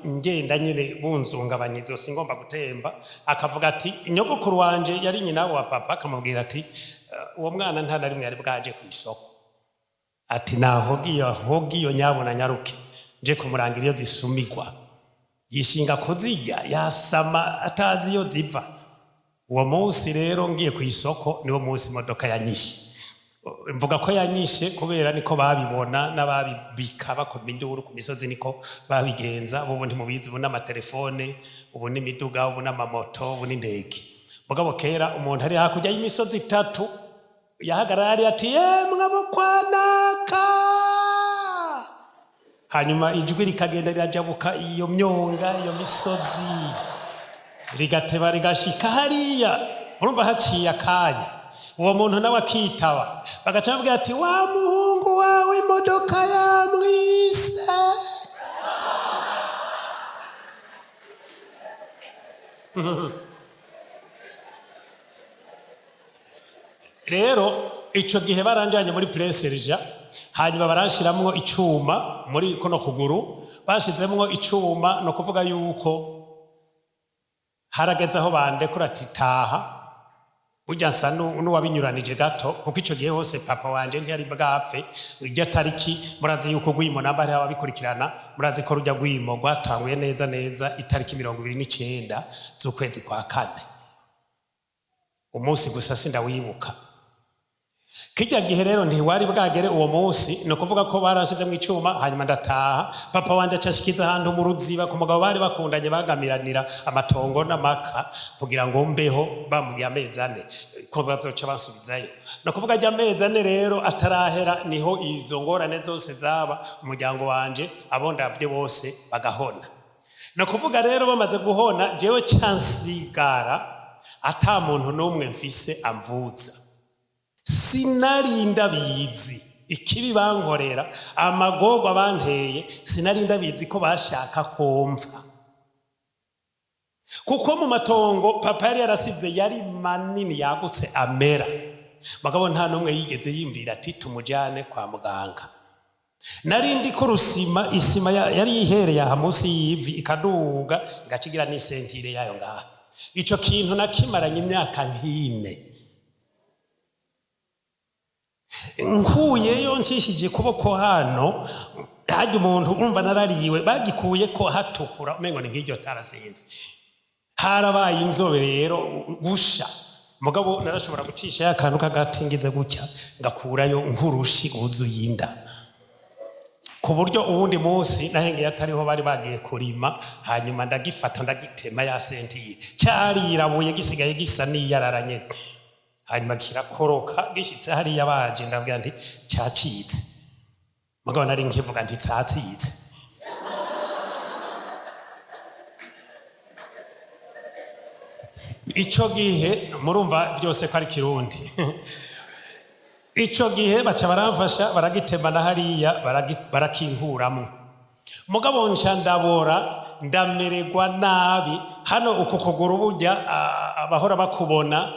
ngenda nyine bunzungabanya izosi, ngomba gutemba. Akavuga ati nyogokuru wanje yari nyina wa papa, akamubwira ati: "Uwo mwana nta na rimwe yari bwaje ku isoko," ati: "Nahogiyo hogiyo nyabona nyaruke nje kumurangira iyo zisumigwa." Yishinga kuzirya, yasama atazi iyo ziva. Uwo munsi rero ngiye ku isoko, niwo munsi imodoka yanyishe. Mvuga ko yanyishe kubera niko babibona n'ababibika bakoma induru ku misozi, niko babigenza. Ubu ntimubizi, ubu n'amatelefone, ubu n'imiduga, ubu n'amamoto, ubu n'indege. Mugabo kera umuntu ari hakurya y'imisozi itatu yahagarara hariya ati: "Yemwe abo kwa naka!" Hanyuma ijwi rikagenda rirajabuka iyo myonga, iyo misozi. Rigateba rigashika hariya, urumva haciye akanya, uwo muntu nawe akitaba, bagaca bamubwira ati: "Wa muhungu wawe imodoka yamwise." Rero ico gihe baranjanye muri preserja, hanyuma baranshiramwo icuma muri kuno kuguru. Bashizemwo icuma, no kuvuga yuko harageze aho bandekura ati: "Taha." Burya nsa n'uwabinyuranije gato, kuko ico gihe hose papa wanje ntiyari bwapfe. Irya tariki murazi yuko gwimo namba hariho ababikurikirana, murazi ko rujya gwimo rwatanguye neza neza itariki 29 z'ukwezi kwa kane. Umunsi gusa sindawibuka. Kijya gihe rero ntiwari bwagere uwo munsi. Ni ukuvuga ko barashizemo icuma, hanyuma ndataha. Papa wanje acashikiza ahantu mu Ruziba ku mugabo bari bakundanye, bagamiranira amatongo n'amaka kugira ngo mbeho. Bamubwiye amezi 4 ko bazoca bansubizayo. Ni ukuvuga ajya amezi 4 rero atarahera, niho izo ngorane zose zaba, umuryango wanje abo ndavye bose bagahona. Ni ukuvuga rero bamaze guhona, jewe cansigara ata muntu n'umwe mfise amvuza. Sinari ndabizi ikibi bankorera, amagorwa banteye. Sinari ndabizi ko bashaka kumva, kuko mu matongo papa yari yarasize yari manini yagutse amera. Bagabo nta n'umwe yigeze yiyumvira ati: "Tumujyane kwa muganga." Nari ndi ko rusima, isima yari yihereye aha munsi y'ivi, ikaduga igacigira n'isentire yayo ngaha. Ico kintu nakimaranye imyaka nk'ine. Nkuyeyo nshishije ukuboko hano, hajya umuntu urumva narariwe, bagikuye ko hatukura umengo ni nk'iryo tarasinze. Harabaye inzobe rero gusha. Mugabo narashobora gucishayo akantu k'agati ngize gutya, ngakurayo nk'urushi rwuzuye inda, ku buryo uwundi munsi nahengeye atariho, bari bagiye kurima, hanyuma ndagifata ndagitema ya sentire, cyarirabuye gisigaye gisa n'iyarara nyene. Hanyuma kirakoroka, gishitse hariya baje, ndabwira nti: "Cyacitse." Mugabo nari nkivuga nti: "Cacitse." Ico gihe murumva byose ko ari Kirundi. Ico gihe baca baramfasha, baragitema na hariya barakinkuramwo. Mugabo nca ndabora, ndamererwa nabi. Hano uku kuguru burya abahora bakubona,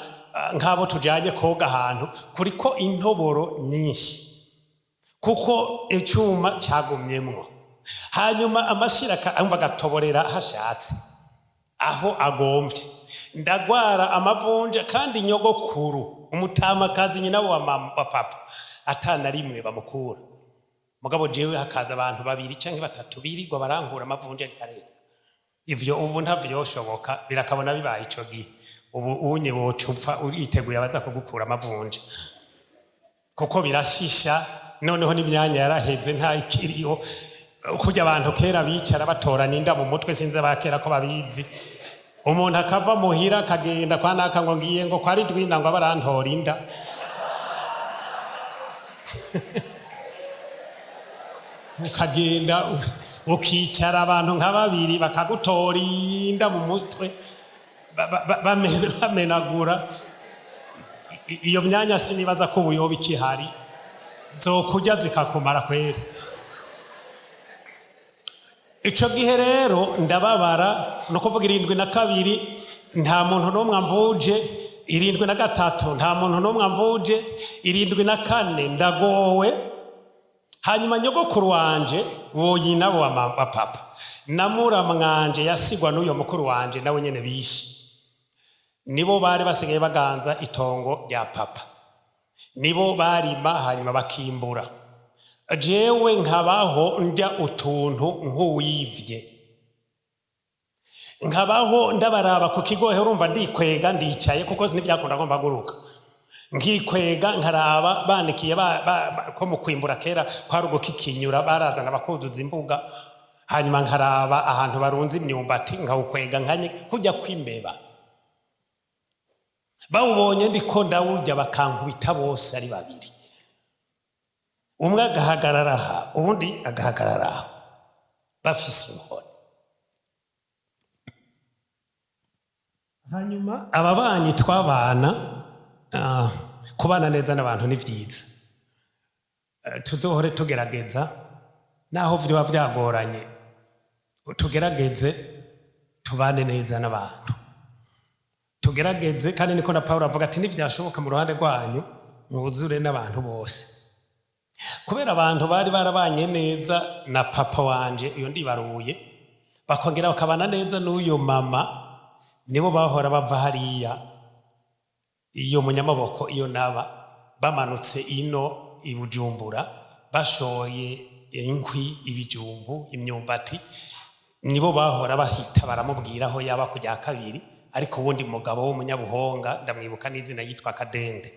nk'abo tujanye koga ahantu, kuriko intoboro nyinshi kuko icyuma cyagumyemwo. Hanyuma amashira umva agatoborera hashatse aho agombye. Ndagwara amavunja. Kandi nyogokuru umutamakazi, nyina wa mama wa papa, atana rimwe bamukura. Mugabo jewe hakaza abantu babiri canke batatu birirwa barankura amavunja rikareka. Ivyo ubu ntavyoshoboka, birakabona bibaye ico gihe. Ubu unye woca upfa uriteguye abaza kugukura amavunja, kuko birashisha. Noneho n'imyanya yaraheze, nta ikiriho. Kurya abantu kera bicara batorana inda mu mutwe, sinzi abakera ko babizi. Umuntu akava muhira akagenda kwa naka ngo: "Ngiye ngo kwa Ridwina ngo abarantora inda." Ukagenda ukicara abantu nka babiri bakagutora inda mu mutwe, bamenagura iyo myanya. Sinibaza ko ubuyoba ikihari, zokurya zikakumara kweri. Ico gihe rero ndababara. Ni ukuvuga 72 nta muntu n'umwe amvuje, 73 nta muntu n'umwe amvuje, 74 ndagowe. Hanyuma nyogokuru wanje woyina wa wa papa na muramwanje yasigwa n'uyo mukuru wanje nawe nyene bishe, nibo bari basigaye baganza itongo rya papa, nibo barima hanyuma bakimbura. Jewe nkabaho ndya utuntu nk'uwivye, nkabaho ndabaraba ku kigohe. Urumva ndikwega, ndicaye kuko ntibyakunda ko mpaguruka, nkikwega nkaraba banikiye ko mu kwimbura kera kwari ugukikinyura, barazana bakuzuza imbuga. Hanyuma nkaraba ahantu barunze imyumbati, nkawukwega nkanye kujya kwimbeba. Bawubonye ndiko ndawurya, bakankubita bose ari babiri, umwe agahagarara aha, uwundi agahagarara aha, bafise inkoni. Hanyuma ababanyi twabana, kubana neza n'abantu ni vyiza. Tuzohore tugerageza naho vyoba vyagoranye, tugerageze tubane neza n'abantu, tugerageze. Kandi niko na Pawulo avuga ati ntivyashoboka mu ruhande rwanyu mwuzure n'abantu bose. Kubera abantu bari barabanye neza na papa wanje iyo ndibaruye, bakongera bakabana neza n'uyo mama, nibo bahora bava hariya iyo munyamaboko iyo naba bamanutse ino i Bujumbura bashoye inkwi, ibijumbu, imyumbati, nibo bahora bahita baramubwira aho yaba kujya kabiri. Ariko uwundi mugabo w'umunyabuhonga ndamwibuka n'izina, yitwa Kadende,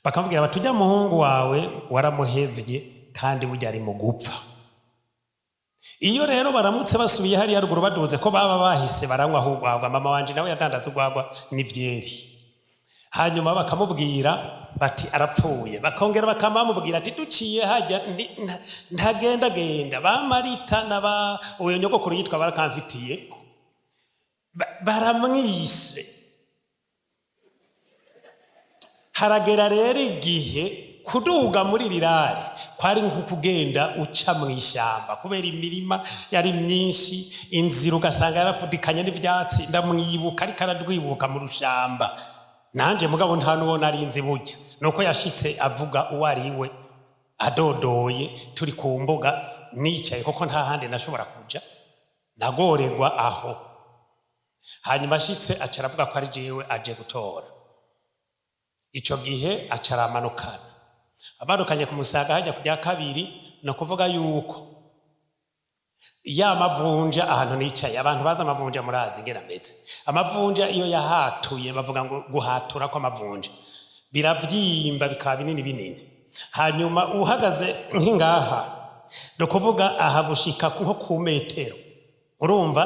bakamubwira bati ujya muhungu wawe waramuhevye kandi burya ari mu gupfa. Iyo rero baramutse basubiye hariya ruguru baduze ko baba bahise baranywa aho urwagwa, mama wanje nawe yadandaza urwagwa n'ivyeri, hanyuma bakamubwira bati arapfuye, bakongera bakamamubwira ati duciye hajya ntagendagenda. Ba Marita na ba uyo nyogokuru yitwa barakamfitiye baramwise. Haragera rero igihe kuduga muri rirare kwari nko kugenda uca mu ishyamba, kubera imirima yari myinshi, inzira ugasanga yarafudikanye n'ivyatsi. Ndamwibuka ariko aradwibuka mu rushamba nanje, mugabo nta n'uwo nari nzi burya, nuko yashitse avuga uwo ari we adodoye turi ku mbuga nicaye, kuko nta handi nashobora kuja, nagorerwa aho. Hanyuma ashitse aca aravuga ko ari jewe aje gutora. Ico gihe aca aramanukana, amanukanye ku musaga hajya kujya kabiri. Ni ukuvuga yuko ya mavunja ahantu nicaye, abantu bazi amavunja murazi ingene ameze. Amavunja iyo yahatuye, bavuga ngo guhatura kw'amavunja, biravyimba bikaba binini binini. Hanyuma uhagaze nk'ingaha, ni ukuvuga aha gushika nko ku metero, urumva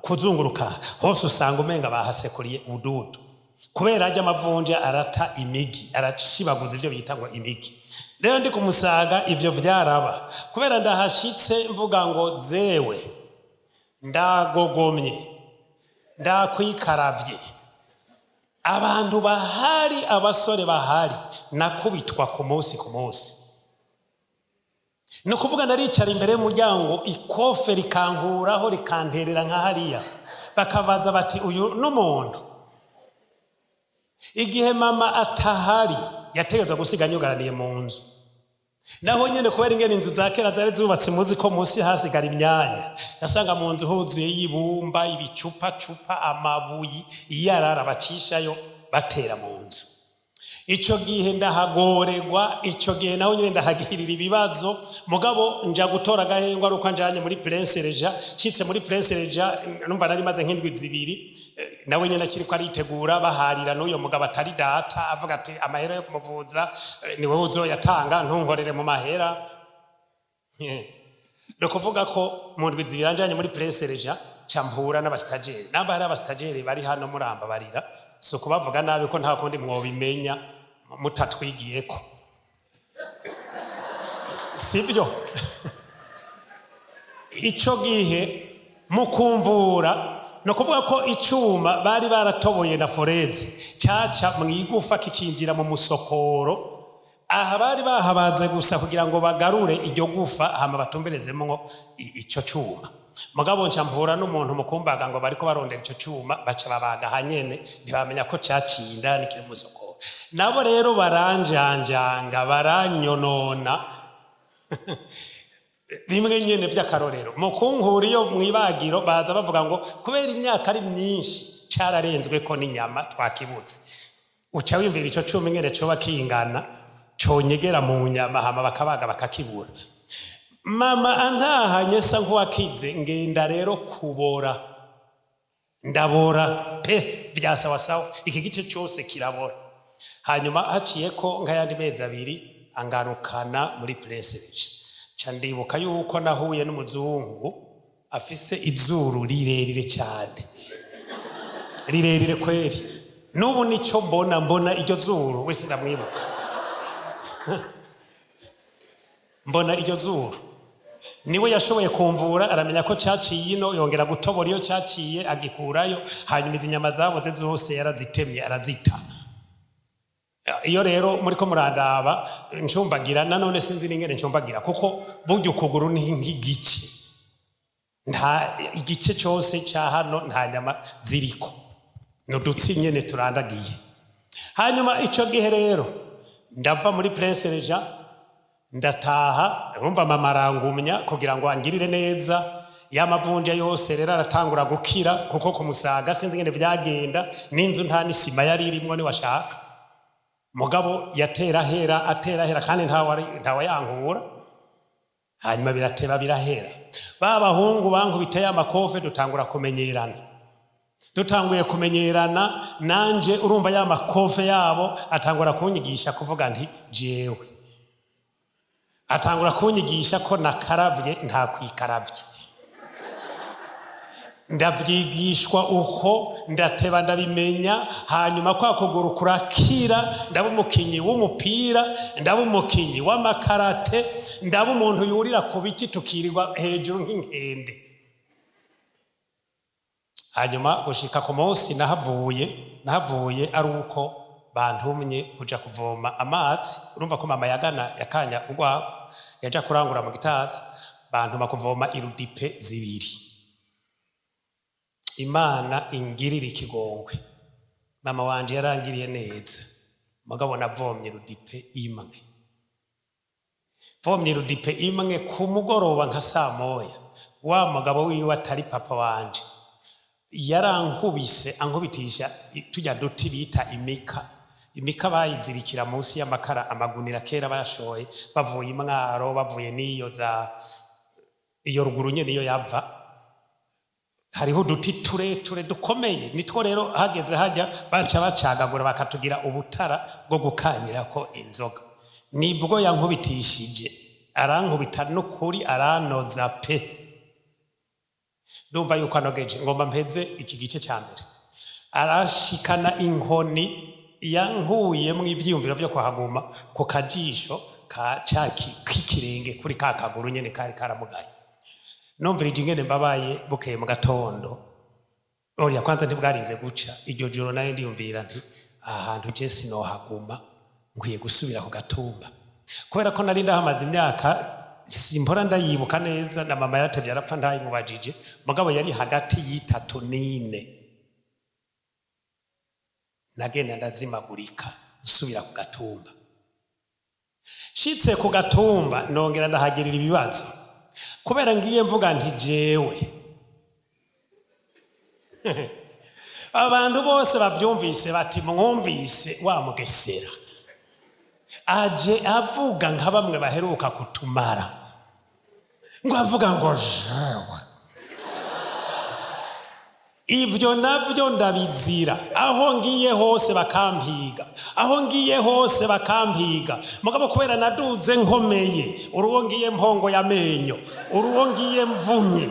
kuzunguruka hose usanga umenga bahasekuriye ududu, kubera ajya amavunja arata imigi, arashibaguza ivyo bita ngo imigi. Rero ndi kumusaga ivyo vyaraba, kubera ndahashitse mvuga ngo zewe ndagogomye ndakwikaravye, abantu bahari, abasore bahari, nakubitwa ku munsi ku munsi. Ni ukuvuga naricara imbere y'umuryango, ikofe rikankuraho rikanterera nka hariya, bakabaza bati uyu n'umuntu. Igihe mama atahari yategerezwa gusiga anyugaraniye mu nzu, naho nyene kubera ingene inzu za kera zari zubatse, muzi ko munsi hasigara imyanya, nasanga mu nzu huzuye y'ibumba, ibicupacupa, amabuyi, iyarara bacishayo batera mu nzu. Ico gihe ndahagorerwa, ico gihe naho nyene ndahagirira ibibazo. Mugabo nja gutora agahengwa ari uko anjanye muri Prince Reja. Nshitse muri Prince Reja, numva nari maze nk'indwi zibiri, nawe nyene akiriko aritegura, baharira n'uyo mugabo atari data, avuga ati amahera yo kumuvuza ni wowe uzoyatanga, ntunkorere mu mahera. Ni ukuvuga ko mu ndwi zibiri anjanye muri Prince Reja, ca mpura n'abasitageri. Namba hari abasitageri bari hano muramba barira, si ukubavuga nabi ko nta kundi mwobimenya mutatwigiyeko, sibyo? Ico gihe mukumvura, ni ukuvuga ko icuma bari baratoboye na foreze caca mu igufa kikinjira mu musokoro. Aha bari bahabaze gusa kugira ngo bagarure iryo gufa, hama batumberezemwo ico cuma. Mugabo nca mpura n'umuntu mukumbaga ngo bariko barondera ico cuma, baca babaga hanyene, ntibamenya ko caciye indani kiri mu musokoro. Nabo rero baranjanjanga, baranyonona rimwe nyene vy'akarorero. Mu kunkura iyo mwibagiro, baza bavuga ngo kubera imyaka ari myinshi cararenzweko n'inyama, twakibutse. Uca wiyumvira ico cuma ingene coba kingana, conyegera mu nyama, hama bakabaga bakakibura. Mama antahanye sa nk'uwakize, ngenda rero kubora, ndabora pe vyasawasawa, iki gice cose kirabora. Hanyuma haciyeko nk'ayandi mezi abiri, angarukana muri Prince Reja. Ca ndibuka yuko nahuye n'umuzungu afise izuru rirerire cyane, rirerire kweri. N'ubu nico mbona, mbona iryo zuru wese ndamwibuka, mbona iryo zuru. Niwe yashoboye kumvura, aramenya ko cyaciye ino, yongera gutobora iyo cyaciye, agikurayo. Hanyuma izi nyama zaboze zose yarazitemye, arazita. Iyo rero muriko murandaba ncumbagira, nanone sinzi n'ingene ncumbagira, kuko burya ukuguru ni nk'igice, nta igice cyose cya hano nta nyama ziriko, ni udutsi nyene turandagiye. Hanyuma icyo gihe rero ndava muri Prince Régent, ndataha. Urumva mama arangumya kugira ngo angirire neza. Ya mavunja yose rero aratangura gukira, kuko kumusaga sinzi ingene byagenda, n'inzu nta n'isima yari irimwo niwashaka. Mugabo yatera hera, atera hera, kandi ntawe yankura. Hanyuma birateba birahera. Ba bahungu bankubita ya makofe, dutangura kumenyerana. Dutanguye kumenyerana, nanje urumva ya makofe yabo atangura kunyigisha kuvuga nti jewe, atangura kunyigisha ko nakaravye nta kwikaravye. Ndavyigishwa uko, ndateba ndabimenya. Hanyuma kwa kuguru kurakira, ndaba umukinyi w'umupira, ndaba umukinyi w'amakarate, ndaba umuntu yurira ku biti, tukirirwa hejuru nk'inkende. Hanyuma gushika ku munsi nahavuye ari uko bantumye kuja kuvoma amazi. Urumva ko mama yagana yakanya urwagwa, yaja kurangura mu Gitaza, bantuma kuvoma irudipe 2. Imana ingirira ikigongwe, mama wanje yarangiriye neza. Mugabo navomye rudipe imwe, vomye rudipe imwe ku mugoroba nka saa 1. Wa mugabo wiwe atari papa wanje yarankubise, ankubitisha tujya duti bita imika. Imika bayizirikira munsi y'amakara, amagunira kera bayashoye bavuye imwaro, bavuye n'iyo za iyo ruguru nyene iyo yava. Hariho uduti tureture dukomeye, nitwo rero hageze hajya baca bacagagura, bakatugira ubutara bwo gukanyirako inzoga. Nibwo yankubitishije, arankubita n'ukuri, aranoza pe. Ndumva yuko anogeje, ngomba mpeze iki gice cya mbere. Arashikana inkoni yankuyemwo ivyiyumviro vyo kuhaguma ku kajisho ka ca k'ikirenge kuri ka kaguru nyene kari karamugaye. Numvirije ingene mbabaye, bukeye mu gatondo, oya, kwanza ntibwarinze guca iryo joro, nari ndiyumvira nti aha hantu je sinohaguma, nkwiye gusubira ku gatumba, kubera ko nari ndahamaze imyaka simpora ndayibuka neza, na mama yaratevye arapfa ntayimubajije, mugabo yari hagati y'3 n'4. Nagenda ndazimagurika, nsubira ku gatumba. Nshitse ku gatumba, nongera ndahagirira ibibazo, kubera ngiye mvuga nti jewe abantu bose bavyumvise bati mwumvise wa Mugesera aje avuga nka bamwe baheruka kutumara, ngo avuga ngo jewe ibyo navyo ndabizira. Aho ngiye hose bakampiga, aho ngiye hose bakampiga. Mugabo kubera naduze nkomeye, uruwo ngiye mpongo y'amenyo, uruwo ngiye mvumye,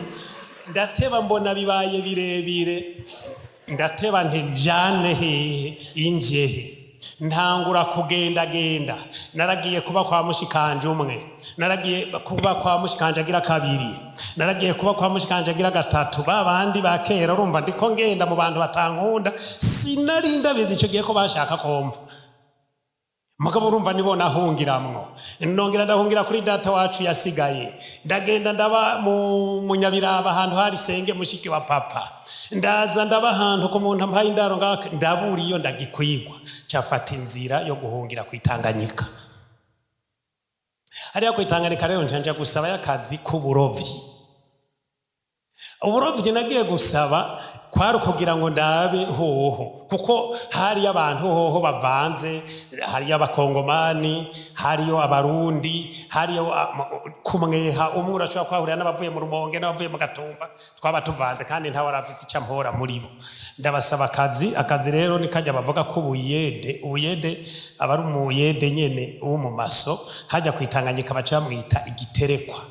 ndateba mbona bibaye birebire, ndateba nti njane hehe, injehe? Ntangura kugendagenda. Naragiye kuba kwa mushikanje umwe, naragiye kuba kwa mushikanje agira kabiri, naragiye kuba kwa mushikanje agira gatatu, ba bandi ba kera. Urumva ndiko ngenda mu bantu batankunda, sinari ndabizi ico gihe ko bashaka komva. Mugabo urumva nibo nahungiramwo. Nongera ndahungira kuri data wacu yasigaye, ndagenda ndaba mu Munyabiraba, ahantu hari senge mushiki wa papa. Ndaza ndaba ahantu ku muntu ampaye indaro ngaka, ndabura iyo ndagikwigwa, cafata inzira yo guhungira kwitanganyika. Hariya kwitanganyika rero nca gusaba y'akazi k'uburovyi. Uburovyi nagiye gusaba kwari ukugira ngo ndabe hoho, kuko hariyo abantu hoho bavanze, hariyo Abakongomani, hariyo Abarundi, hariyo kumweha umwe urashobora kuhahurira n'abavuye mu Rumonge n'abavuye mu Gatumba. Twaba tuvanze kandi ntawe arafise icyo ampora muri bo. Ndabasaba akazi. Akazi rero ni kajya bavuga ko ubuyede. Ubuyede aba ari umuyede nyene wo mu maso hajya kwitanganyika, baca bamwita igiterekwa.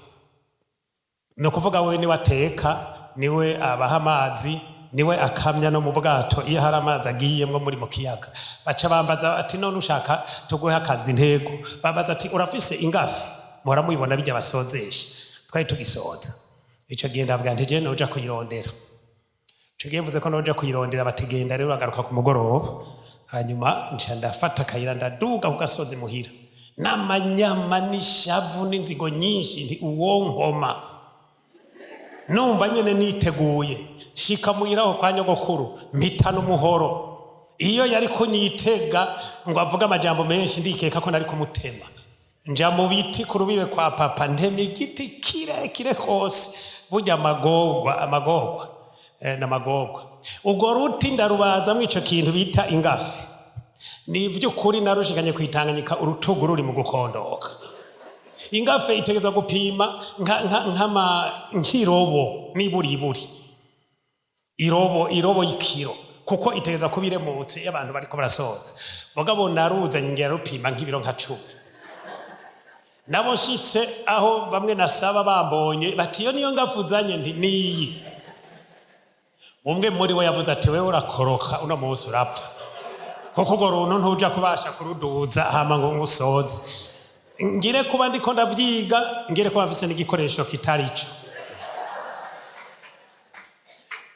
Ni ukuvuga we niwe ateka, niwe abaha amazi, niwe akamya no mu bwato iyo hari amazi agiyemwo muri mu kiyaga. Baca bambaza ati none ushaka tuguhe akazi? Ntego. Bambaza ati urafise ingafe? Muhora muyibona bijya basozesha. Twari tugisoza ico gihe, ndavuga nti je noja kuyirondera. Ico gihe mvuze ko noja kuyirondera, batigenda rero bagaruka ku mugoroba. Hanyuma nca ndafata akayira, ndaduga ku gasozi muhira n'amanyama n'ishavu n'inzigo nyinshi, nti uwo nkoma numva nyene niteguye. Shika muhiraho kwa nyogokuru, mpitana umuhoro. Iyo yari kunyitega ngo avuge amajambo menshi, ndikeka ko nari kumutema. Nja mu biti ku rubibe kwa papa, ntema igiti kirekire kose. Burya amagorwa, amagorwa, n'amagorwa. Urwo ruti ndarubazamwo ico kintu bita ingafe. Ni ivy'ukuri, narushikanye kwitanganyika urutugu ruri mu gukondoka. Ingafe itegeza gupima nk'irobo, niburiburi irobo, irobo y'ikiro, kuko itegeza kuba iremutse iyo abantu bariko barasoza. Mugabo naruzanye, ngera rupima nk'ibiro nka 10. Nabo nshitse aho, bamwe nasaba bambonye bati: "Iyo niyo ngafu uzanye?" Nti: "Niyi." Umwe muri bo yavuze ati: "Wewe urakoroka uno munsi, urapfa, kuko urwo runtu ntuja kubasha kuruduza hama ngo ngusoze." Ngire kuba ndiko ndavyiga, ngire kuba mfise n'igikoresho kitari ico.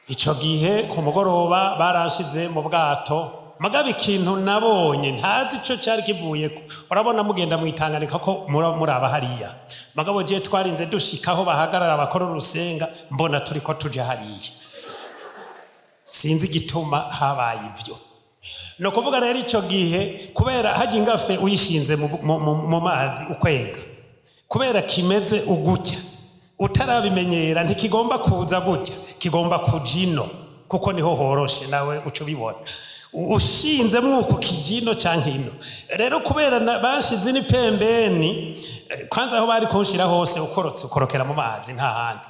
Ico gihe ku mugoroba baranshize mu bwato. Mugabo ikintu nabonye ntazi ico cari kivuyeko, urabona mugenda mwitanganika ko muraba hariya, mugabo je twarinze dushika aho bahagarara bakora urusenga, mbona turiko tuja hariya. Sinzi igituma habaye ivyo. Ni ukuvuga rero ico gihe, kubera hajya ingafe uyishinze mu mazi ukwega, kubera kimeze ugutya, utarabimenyera ntikigomba kuza gutya, kigomba kuja ino kuko niho horoshe. Nawe uca ubibona ushinze mwuko kijino canke ino. Rero kubera bashize n'ipembeni, kwanza aho bari kunshira hose ukorotse ukorokera mu mazi, nta handi.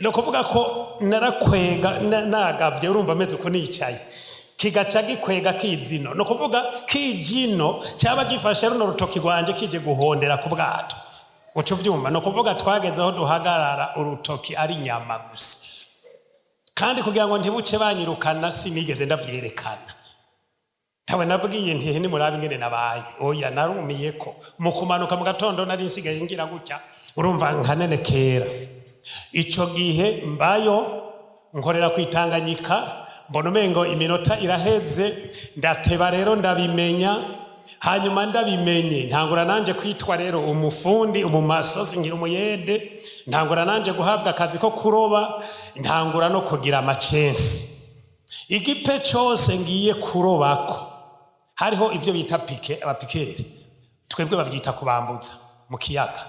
Ni ukuvuga ko narakwega nagavye, urumva ameze uko nicaye, kigaca gikwega kizino. Ni ukuvuga kijino cyaba gifashe runo rutoki rwanje kije guhondera ku bwato, uca uvyumva. Ni ukuvuga twageze aho duhagarara urutoki ari inyama gusa. Kandi kugira ngo ntibuce banyirukana, sinigeze ndavyerekana. Ntawe nabwiye nti: "Nimurabe ingene nabaye." Oya, narumiye ko mu kumanuka mu gatondo nari nsigaye ngira gutya, urumva nkanenekera. Ico gihe mbayo nkorera kwitanganyika, mbona umengo iminota iraheze, ndateba rero ndabimenya. Hanyuma ndabimenye, ntangura nanje kwitwa rero umufundi, umumasozi, ngira umuyede, ntangura nanje guhabwa akazi ko kuroba, ntangura no kugira amacensi. Igipe cose ngiye kurobako, hariho ibyo bita piquet, abapiqueurs twebwe bavyita kubambutsa mu kiyaga.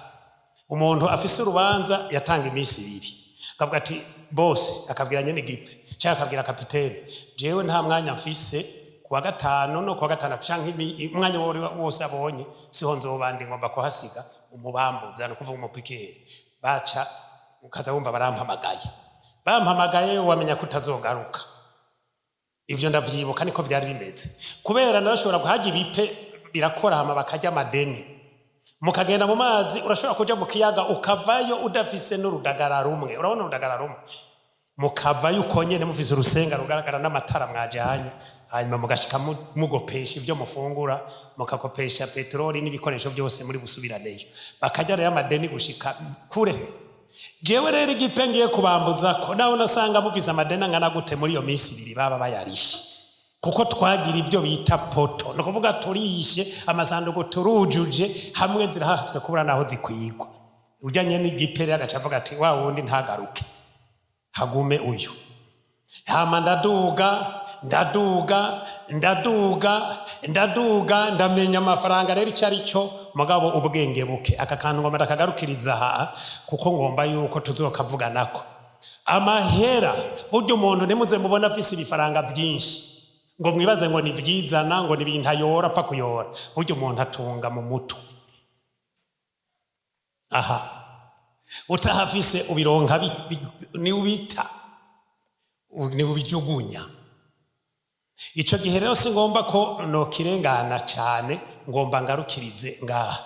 Umuntu afise urubanza yatanga iminsi 2, akavuga ati bose, akabwira nyene igipe cyangwa akabwira kapitene: "Jewe nta mwanya mfise kuwa gatanu no kuwa gatandatu canke umwanya wose abonye, siho nzoba ndi, ngomba kuhasiga umubambuza." Ni ukuvuga umupiqueur. Baca ukaza wumva barampamagaye, bampamagaye wamenya ko utazogaruka. Ivyo ndavyibuka niko vyari bimeze, kubera narashobora kuhajya ibipe birakora, hama bakarya amadeni. Mukagenda mu mazi, urashobora kuja mu kiyaga ukavayo udafise n'urudagara rumwe. Urabona urudagara rumwe, mukavayo uko nyene mufise urusenga rugaragara n'amatara mwajanye. Hanyuma mugashika mugopesha ibyo mufungura, mukakopesha peteroli n'ibikoresho byose muri busubiraneyo. Bakarya rero amadeni gushika kure. Jewe rero igipe ngiye kubambuza ko nawe nasanga mufise amadeni angana gute, muri iyo minsi 2 baba bayarishe, kuko twagira ibyo bita poto. Ni ukuvuga turishe amasanduku, turujuje hamwe, zirahatswe kubura naho zikwigwa. Ujyanye n'igipere agaca avuga ati: "Wa wundi ntagaruke, hagume uyu." Hama ndaduga, ndaduga, ndaduga, ndaduga, ndamenya amafaranga rero icyo ari cyo. Mugabo ubwenge buke. Aka kantu ngomba ndakagarukiriza aha, kuko ngomba yuko tuzokavuganako. Amahera, burya umuntu ntimuze mubona afise ibifaranga byinshi ngo mwibaze ngo ni byizana, ngo ni ibintu ayora, apfa kuyora. Burya umuntu atunga mu mutwe. Aha utahafise ubironka ni ubita, ni ubijugunya. Ico gihe rero si ngomba ko nokirengana cane, ngomba ngarukirize ngaha.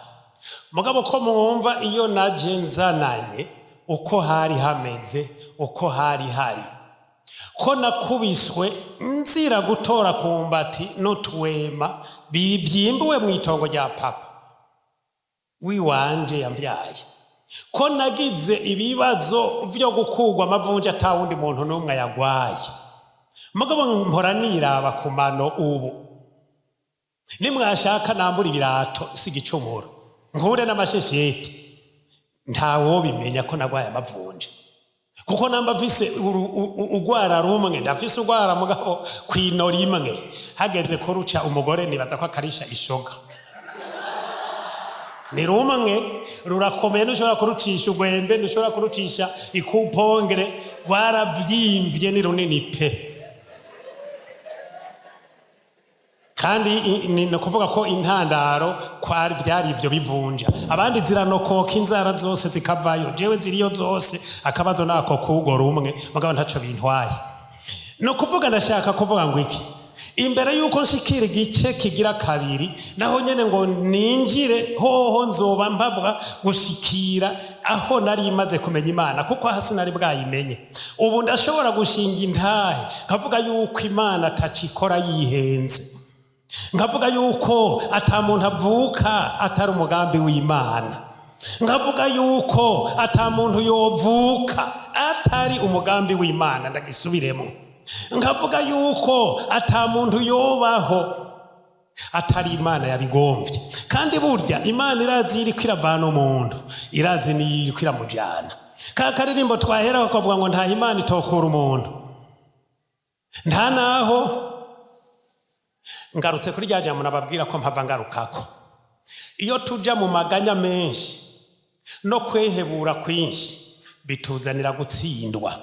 Mugabo ko mwumva iyo naje nzananye, uko hari hameze, uko hari hari, ko nakubiswe nzira gutora kumbati n'utuwema bivyimbuwe mu itongo rya papa wiwanje yamvyaye. Ko nagize ibibazo vyo gukurwa amavunja ata wundi muntu n'umwe yagwaye, mugabo mpora niraba ku mano. Ubu nimwashaka nambura ibirato, si igicumuro, nkure n'amashesheti, ntawobimenya ko nagwaye amavunja, kuko namba mfise urwara rumwe, ndafise urwara mugabo kwino rimwe hageze kuruca umugore nibaza ko akarisha ishoga. Ni rumwe rurakomeye, ntushobora kurucisha urwembe, ntushobora kurucisha ikupongere, rwaravyimvye, ni runini pe. Kandi ni ukuvuga ko intandaro kwari byari ibyo bivunja. Abandi ziranokoka inzara zose zikavayo, jewe ziriyo zose. Akabazo nako kugo rumwe, mugabo ntaco bintwaye. Ni ukuvuga, ndashaka kuvuga ngo iki: imbere y'uko nshikira igice kigira kabiri, naho nyene ngo ninjire hoho, nzoba mpavuga gushikira aho nari imaze kumenya Imana, kuko hasi nari bwayimenye. Ubu ndashobora gushinga intahe nkavuga yuko Imana atacikora yihenze, nkavuga yuko ata muntu avuka atari umugambi w'Imana, nkavuga yuko ata muntu yovuka atari umugambi w'Imana. Ndagisubiremo, nkavuga yuko ata muntu yobaho atari Imana yabigombye. Kandi burya Imana irazi iriko iravana umuntu, irazi niyo iriko iramujana. Ka karirimbo twaheraho kavuga ngo nta Imana itokura umuntu, nta naho. Ngarutse kuri rya jambo nababwira ko mpava ngarukako: iyo tuja mu maganya menshi no kwehebura kwinshi, bituzanira gutsindwa.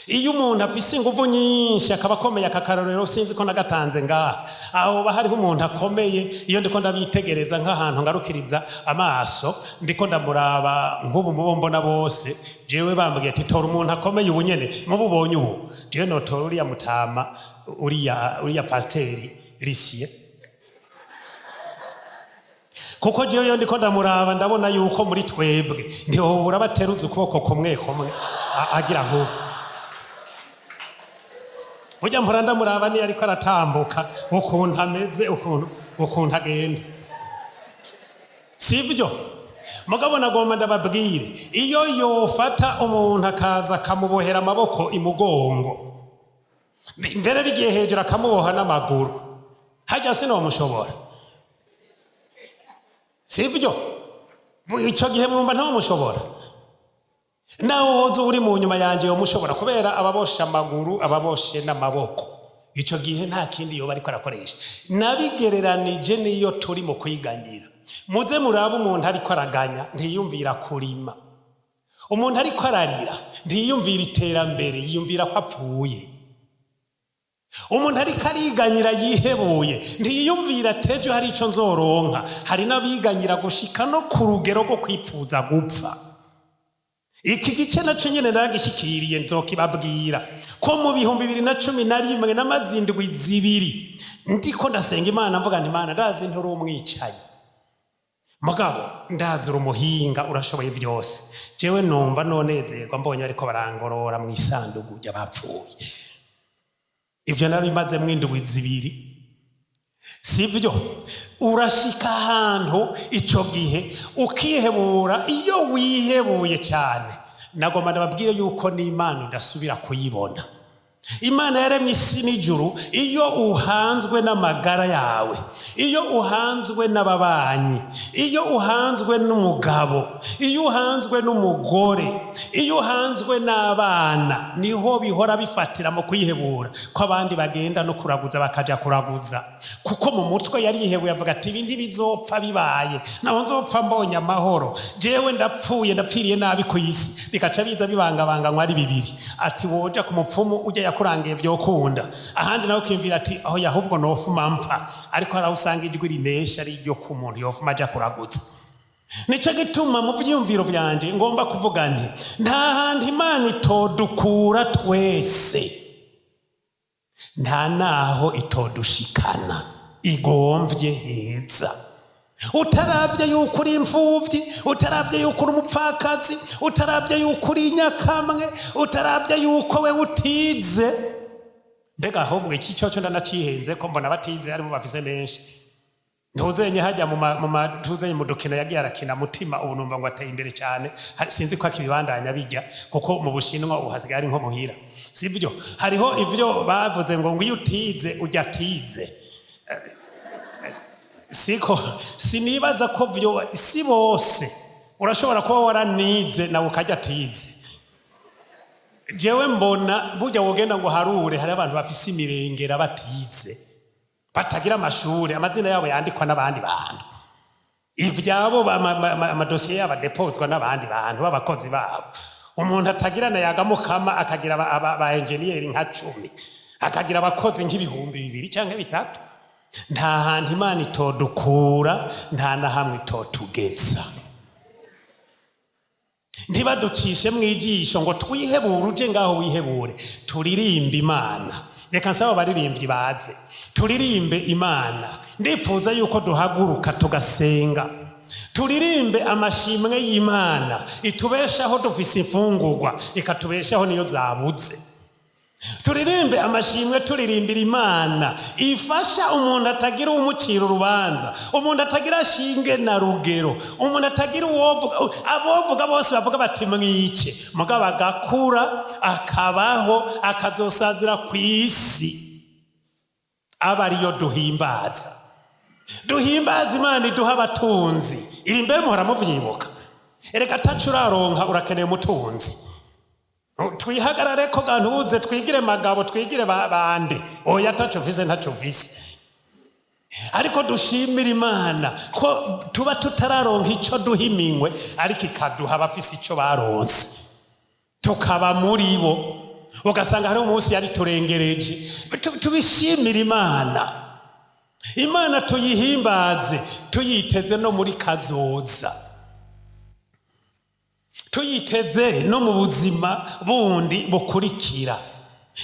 Iyo umuntu afise inguvu nyinshi, akaba akomeye, aka karorero sinzi ko nagatanze ngaha, aho hariho umuntu akomeye, iyo ndiko ndabitegereza nk'ahantu ngarukiriza amaso, ndiko ndamuraba nk'ubu mubo mbona bose, jewe bambwiye ati: "Tora umuntu akomeye ubu nyene mububonye ubu", jewe notora uriya mutama, uriya pasiteri Risiye, kuko jewe iyo ndiko ndamuraba ndabona yuko muri twebwe ntihobura bateruza ukuboko kumwe kumwe agira nk'ubu. Burya mpora ndamuraba niyo ariko aratambuka, ukuntu ameze, ukuntu agenda, sibyo? Mugabo nagomba ndababwire, iyo yofata umuntu akaza akamubohera amaboko imugongo, mbere bigiye hejuru akamuboha n'amaguru, hajya sinomushobora, sibyo? Icyo gihe mwumva ntamushobora. Nawe woza uri mu nyuma yanjye yomushobora, kubera ababoshe amaguru, ababoshe n'amaboko. Icyo gihe nta kindi yoba ariko arakoresha. Nabigereranije n'iyo turi mu kwiganyira. Muze murabe, umuntu ariko araganya ntiyumvira kurima, umuntu ariko ararira ntiyumvira iterambere, yiyumvira ko apfuye. Umuntu ariko ariganyira yihebuye ntiyiyumvira atejo hari icyo nzoronka. Hari n'abiganyira gushika no ku rugero rwo kwipfuza gupfa. Iki gice nacyo nyine naragishikiriye, nzokibabwira ko mu 2011 namaze indwi 2 ndiko ndasenga Imana, mvuga nti: "Imana, ndazi nturi umwicanyi, mugabo ndazi uri umuhinga, urashoboye byose. Jewe numva nonezerwa mbonye ariko barangorora mu isanduku ry'abapfuye." Ibyo narabimazemwo indwi 2, sibyo? Urashika ahantu icyo gihe ukihebura. Iyo wihebuye cyane, nagomba ndababwire yuko n'Imana udasubira kuyibona. Imana yaremye isi n'ijuru, iyo uhanzwe n'amagara yawe, iyo uhanzwe n'ababanyi, iyo uhanzwe n'umugabo, iyo uhanzwe n'umugore, iyo uhanzwe n'abana, niho bihora bifatira mu kwihebura, ko abandi bagenda no kuraguza, bakaja kuraguza, kuko mu mutwe yarihebuye, avuga ati: "Ibi ntibizopfa bibaye, naho nzopfa mbonye amahoro, jewe ndapfuye, ndapfiriye nabi ku isi." Bigaca biza bibangabanganywa ari bibiri, ati woja ku mupfumu ujya yakurangiye vyokunda, ahandi nawe ukiyumvira ati: "Aho ahubwo nofuma mpfa." Ariko hari aho usanga ijwi rinesha ari iryo ku muntu yofuma aja kuraguza. Nico gituma mu vyiyumviro vyanje ngomba kuvuga nti: nta hantu Imana itodukura twese, nta naho itodushikana igomvye heza. Utarabye yuko uri imfuvyi, utarabye yuko uri umupfakazi, utarabye yuko uri inyakamwe, utarabye yuko we utize. Mbega ahubwo iki cyoco ndanacihenze ko mbona batize harimo bafise menshi. Ntuzenye hajya mu mu dukino yagiye arakina mutima, ubu numva ngo ateye imbere cyane. Sinzi ko akibibandanya bijya, kuko mu Bushinwa ubu hasigaye ari nko muhira, sibyo? Hariho ibyo bavuze ngo iyo utize ujya atize, siko? Sinibaza ko byo si bose. Urashobora kuba waranize nawe ukajya atize. Jewe mbona burya wogenda ngo harure, hari abantu bafise imirengera batize, batagira amashuri, amazina yabo yandikwa n'abandi bantu, ivyabo amadosiye yabo adepozwa n'abandi bantu b'abakozi babo. Umuntu atagira na yagamukama, akagira ba enjeniyeri nka 10, akagira abakozi nk'2000 cyangwa 3000. Nta hantu Imana itodukura, nta na hamwe itotugeza. Ntibaducishe mu ijisho ngo twihebure. Uje ngaho wihebure, turirimbe Imana. Reka nsaba abaririmbyi baze turirimbe Imana. Ndipfuza yuko duhaguruka tugasenga, turirimbe amashimwe y'Imana itubeshaho dufise imfungurwa, ikatubeshaho niyo zabuze. Turirimbe amashimwe, turirimbira Imana ifasha umuntu atagira umucira urubanza, umuntu atagira shinge na rugero, umuntu atagira uwovuga. Abovuga bose bavuga bati mwice, mugabo agakura, akabaho, akazosazira ku isi. Aba ariyo duhimbaza. Duhimbaza Imana iduha abatunzi. Ibi mbe muhora muvyibuka? Erega ataco uraronka, urakeneye umutunzi. Twihagarare ko gantuze, twigire magabo, twigire bande. Oya, ataco ufise, ntaco ufise. Ariko dushimire Imana ko tuba tutararonka ico duha iminwe, ariko ikaduha abafise ico baronse, tukaba muri bo. Ugasanga hari umunsi yari turengereje. Tubishimire Imana. Imana tuyihimbaze tuyiteze no muri kazoza, tuyiteze no mu buzima bundi bukurikira.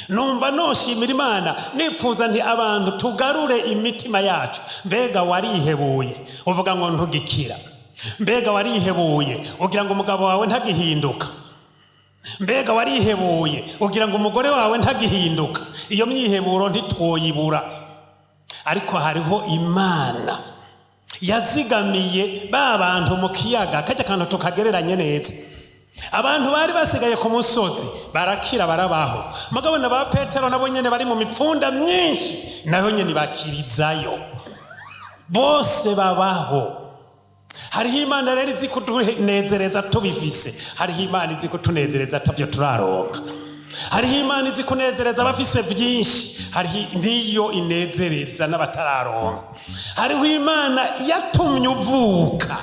Numva noshimira Imana, nipfuza nti abantu tugarure imitima yacu. Mbega warihebuye uvuga ngo ntugikira? Mbega warihebuye ugira ngo umugabo wawe ntagihinduka? Mbega warihebuye ugira ngo umugore wawe ntagihinduka? Iyo myiheburo ntitwoyibura, ariko hariho Imana yazigamiye ba bantu mu kiyaga. Kajya kantu tukagereranye neza. Abantu bari basigaye ku musozi barakira, barabaho. Mugabo na ba Petero nabo nyene bari mu mipfunda myinshi, nayo nyene bakirizayo, bose babaho. Hariho Imana rero izi kutunezereza tubifise, hariho Imana izi kutunezereza atavyo turaronka, hariho Imana izi kunezereza abafise byinshi, hariho niyo inezereza n'abatararonka. Hariho Imana yatumye uvuka.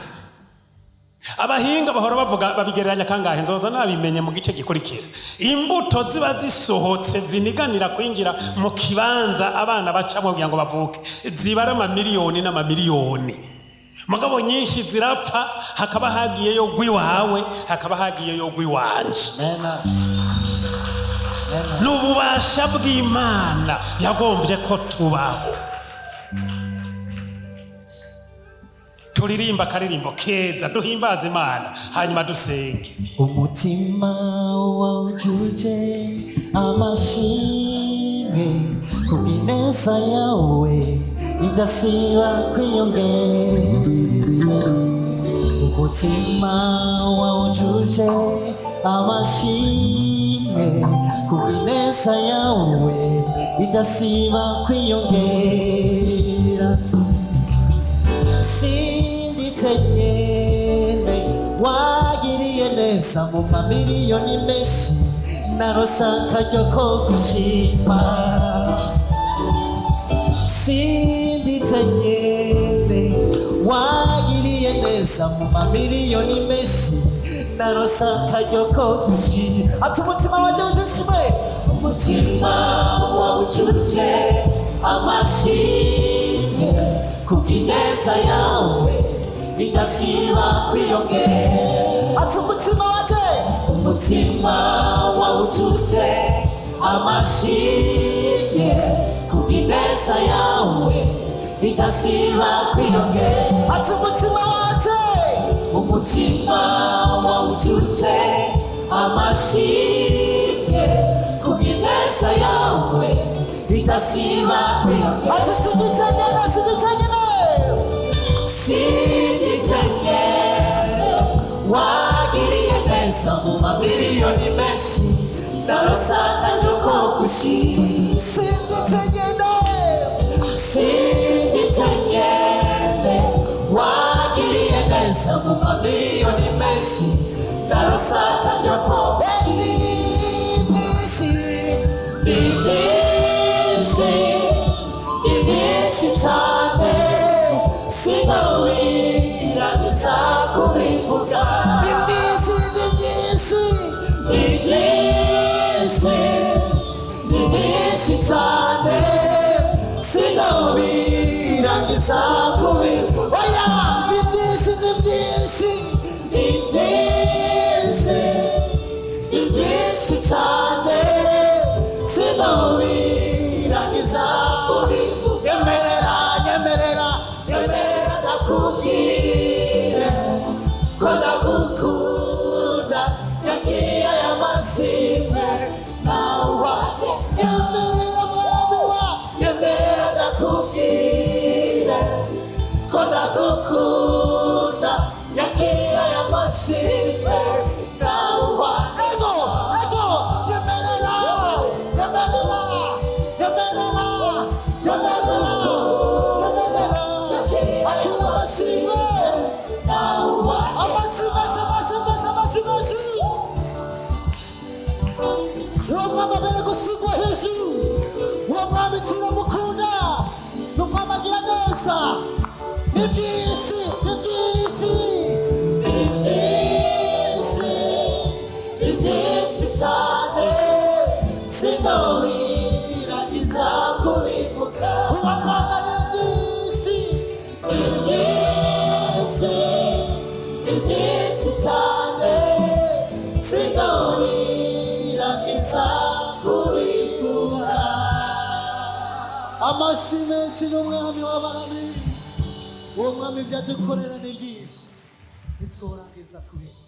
Abahinga bahora bavuga, babigereranya kangahe, nzoza nabimenye mu gice gikurikira. Imbuto ziba zisohotse ziniganira kwinjira mu kibanza abana bacamo kugira ngo bavuke, ziba ari amamiliyoni n'amamiliyoni. Mugabo nyinshi zirapfa, hakaba hagiyeyo gw'iwawe, hakaba hagiyeyo gw'iwanje. Mena. Mena. Ni ububasha bw'Imana yagombye ko tubaho. Turirimba akaririmbo keza, duhimbaze Imana, hanyuma dusenge. Umutima wawujuje amashimwe kubw'ineza yawe idasiba kwiyongera. Umutima wawujuje amashimwe kubw'ineza yawe idasiba kwiyongera. Sinditenyene, wagiriye neza mu mamiliyoni menshi, narosa akaryo ko gushima. Sinditenyene, wagiriye neza mu mamiliyoni menshi, narosa akaryo ko gushima. Ati umutima wanje wujuje, umutima wawujuje amashimwe kubw'ineza yawe idasiba kwiyongera. Ati umutima wanje, umutima wawujuje amashimwe kubw'ineza yawe idasiba kwiyongera. Ati umutima wanje, umutima wawujuje amashimwe kubw'ineza yawe idasiba kwiyongera. Ati sindicenyene, sindicenyene. Sinditenge wagiriye neza mu mamiliyoni menshi narosaka nyoko gushima. Sinditengene, sinditengene wagiriye neza mu mamiliyoni menshi narosaka nyoko. Ni byinshi, ni byinshi, ni byinshi cyane, sinobirangiza kubivuga. Ni byinshi, ni byinshi, ni byinshi, ni byinshi cyane, sinobirangiza kubivuga. Oya, ni byinshi, ni byinshi, ni byinshi, ni byinshi cyane, sinobirangiza kubivuga. Nyemerera, nyemerera, nyemerera ndakubwire ko ndagukunda, nyakira aya mashimwe nawe. Nyemerera mwami wa, nyemerera ndakubwire ko ndagukunda, nyakira aya mashimwe nawe. Ego, ego, nyemerera, nyemerera, nyemerera, nyemerera, nyemerera, akira amashimwe, amashimwe, amashimwe, amashimwe, amashimwe. Uwo mwami abere gusigwa hejuru, uwo mwami turamukunda, ni umwami agira neza. Ni byinshi, ni byinshi, ni byinshi, ni byinshi cyane, sinobirangiza kubivuga. Uwo mwami ni byinshi, ni byinshi, ni byinshi cyane, sinobirangiza kubivuga. Amashyi menshi n'umwami w'abami. Uwo mwami ibyo adukorera ni byinshi, ntitworangiza kubivuga.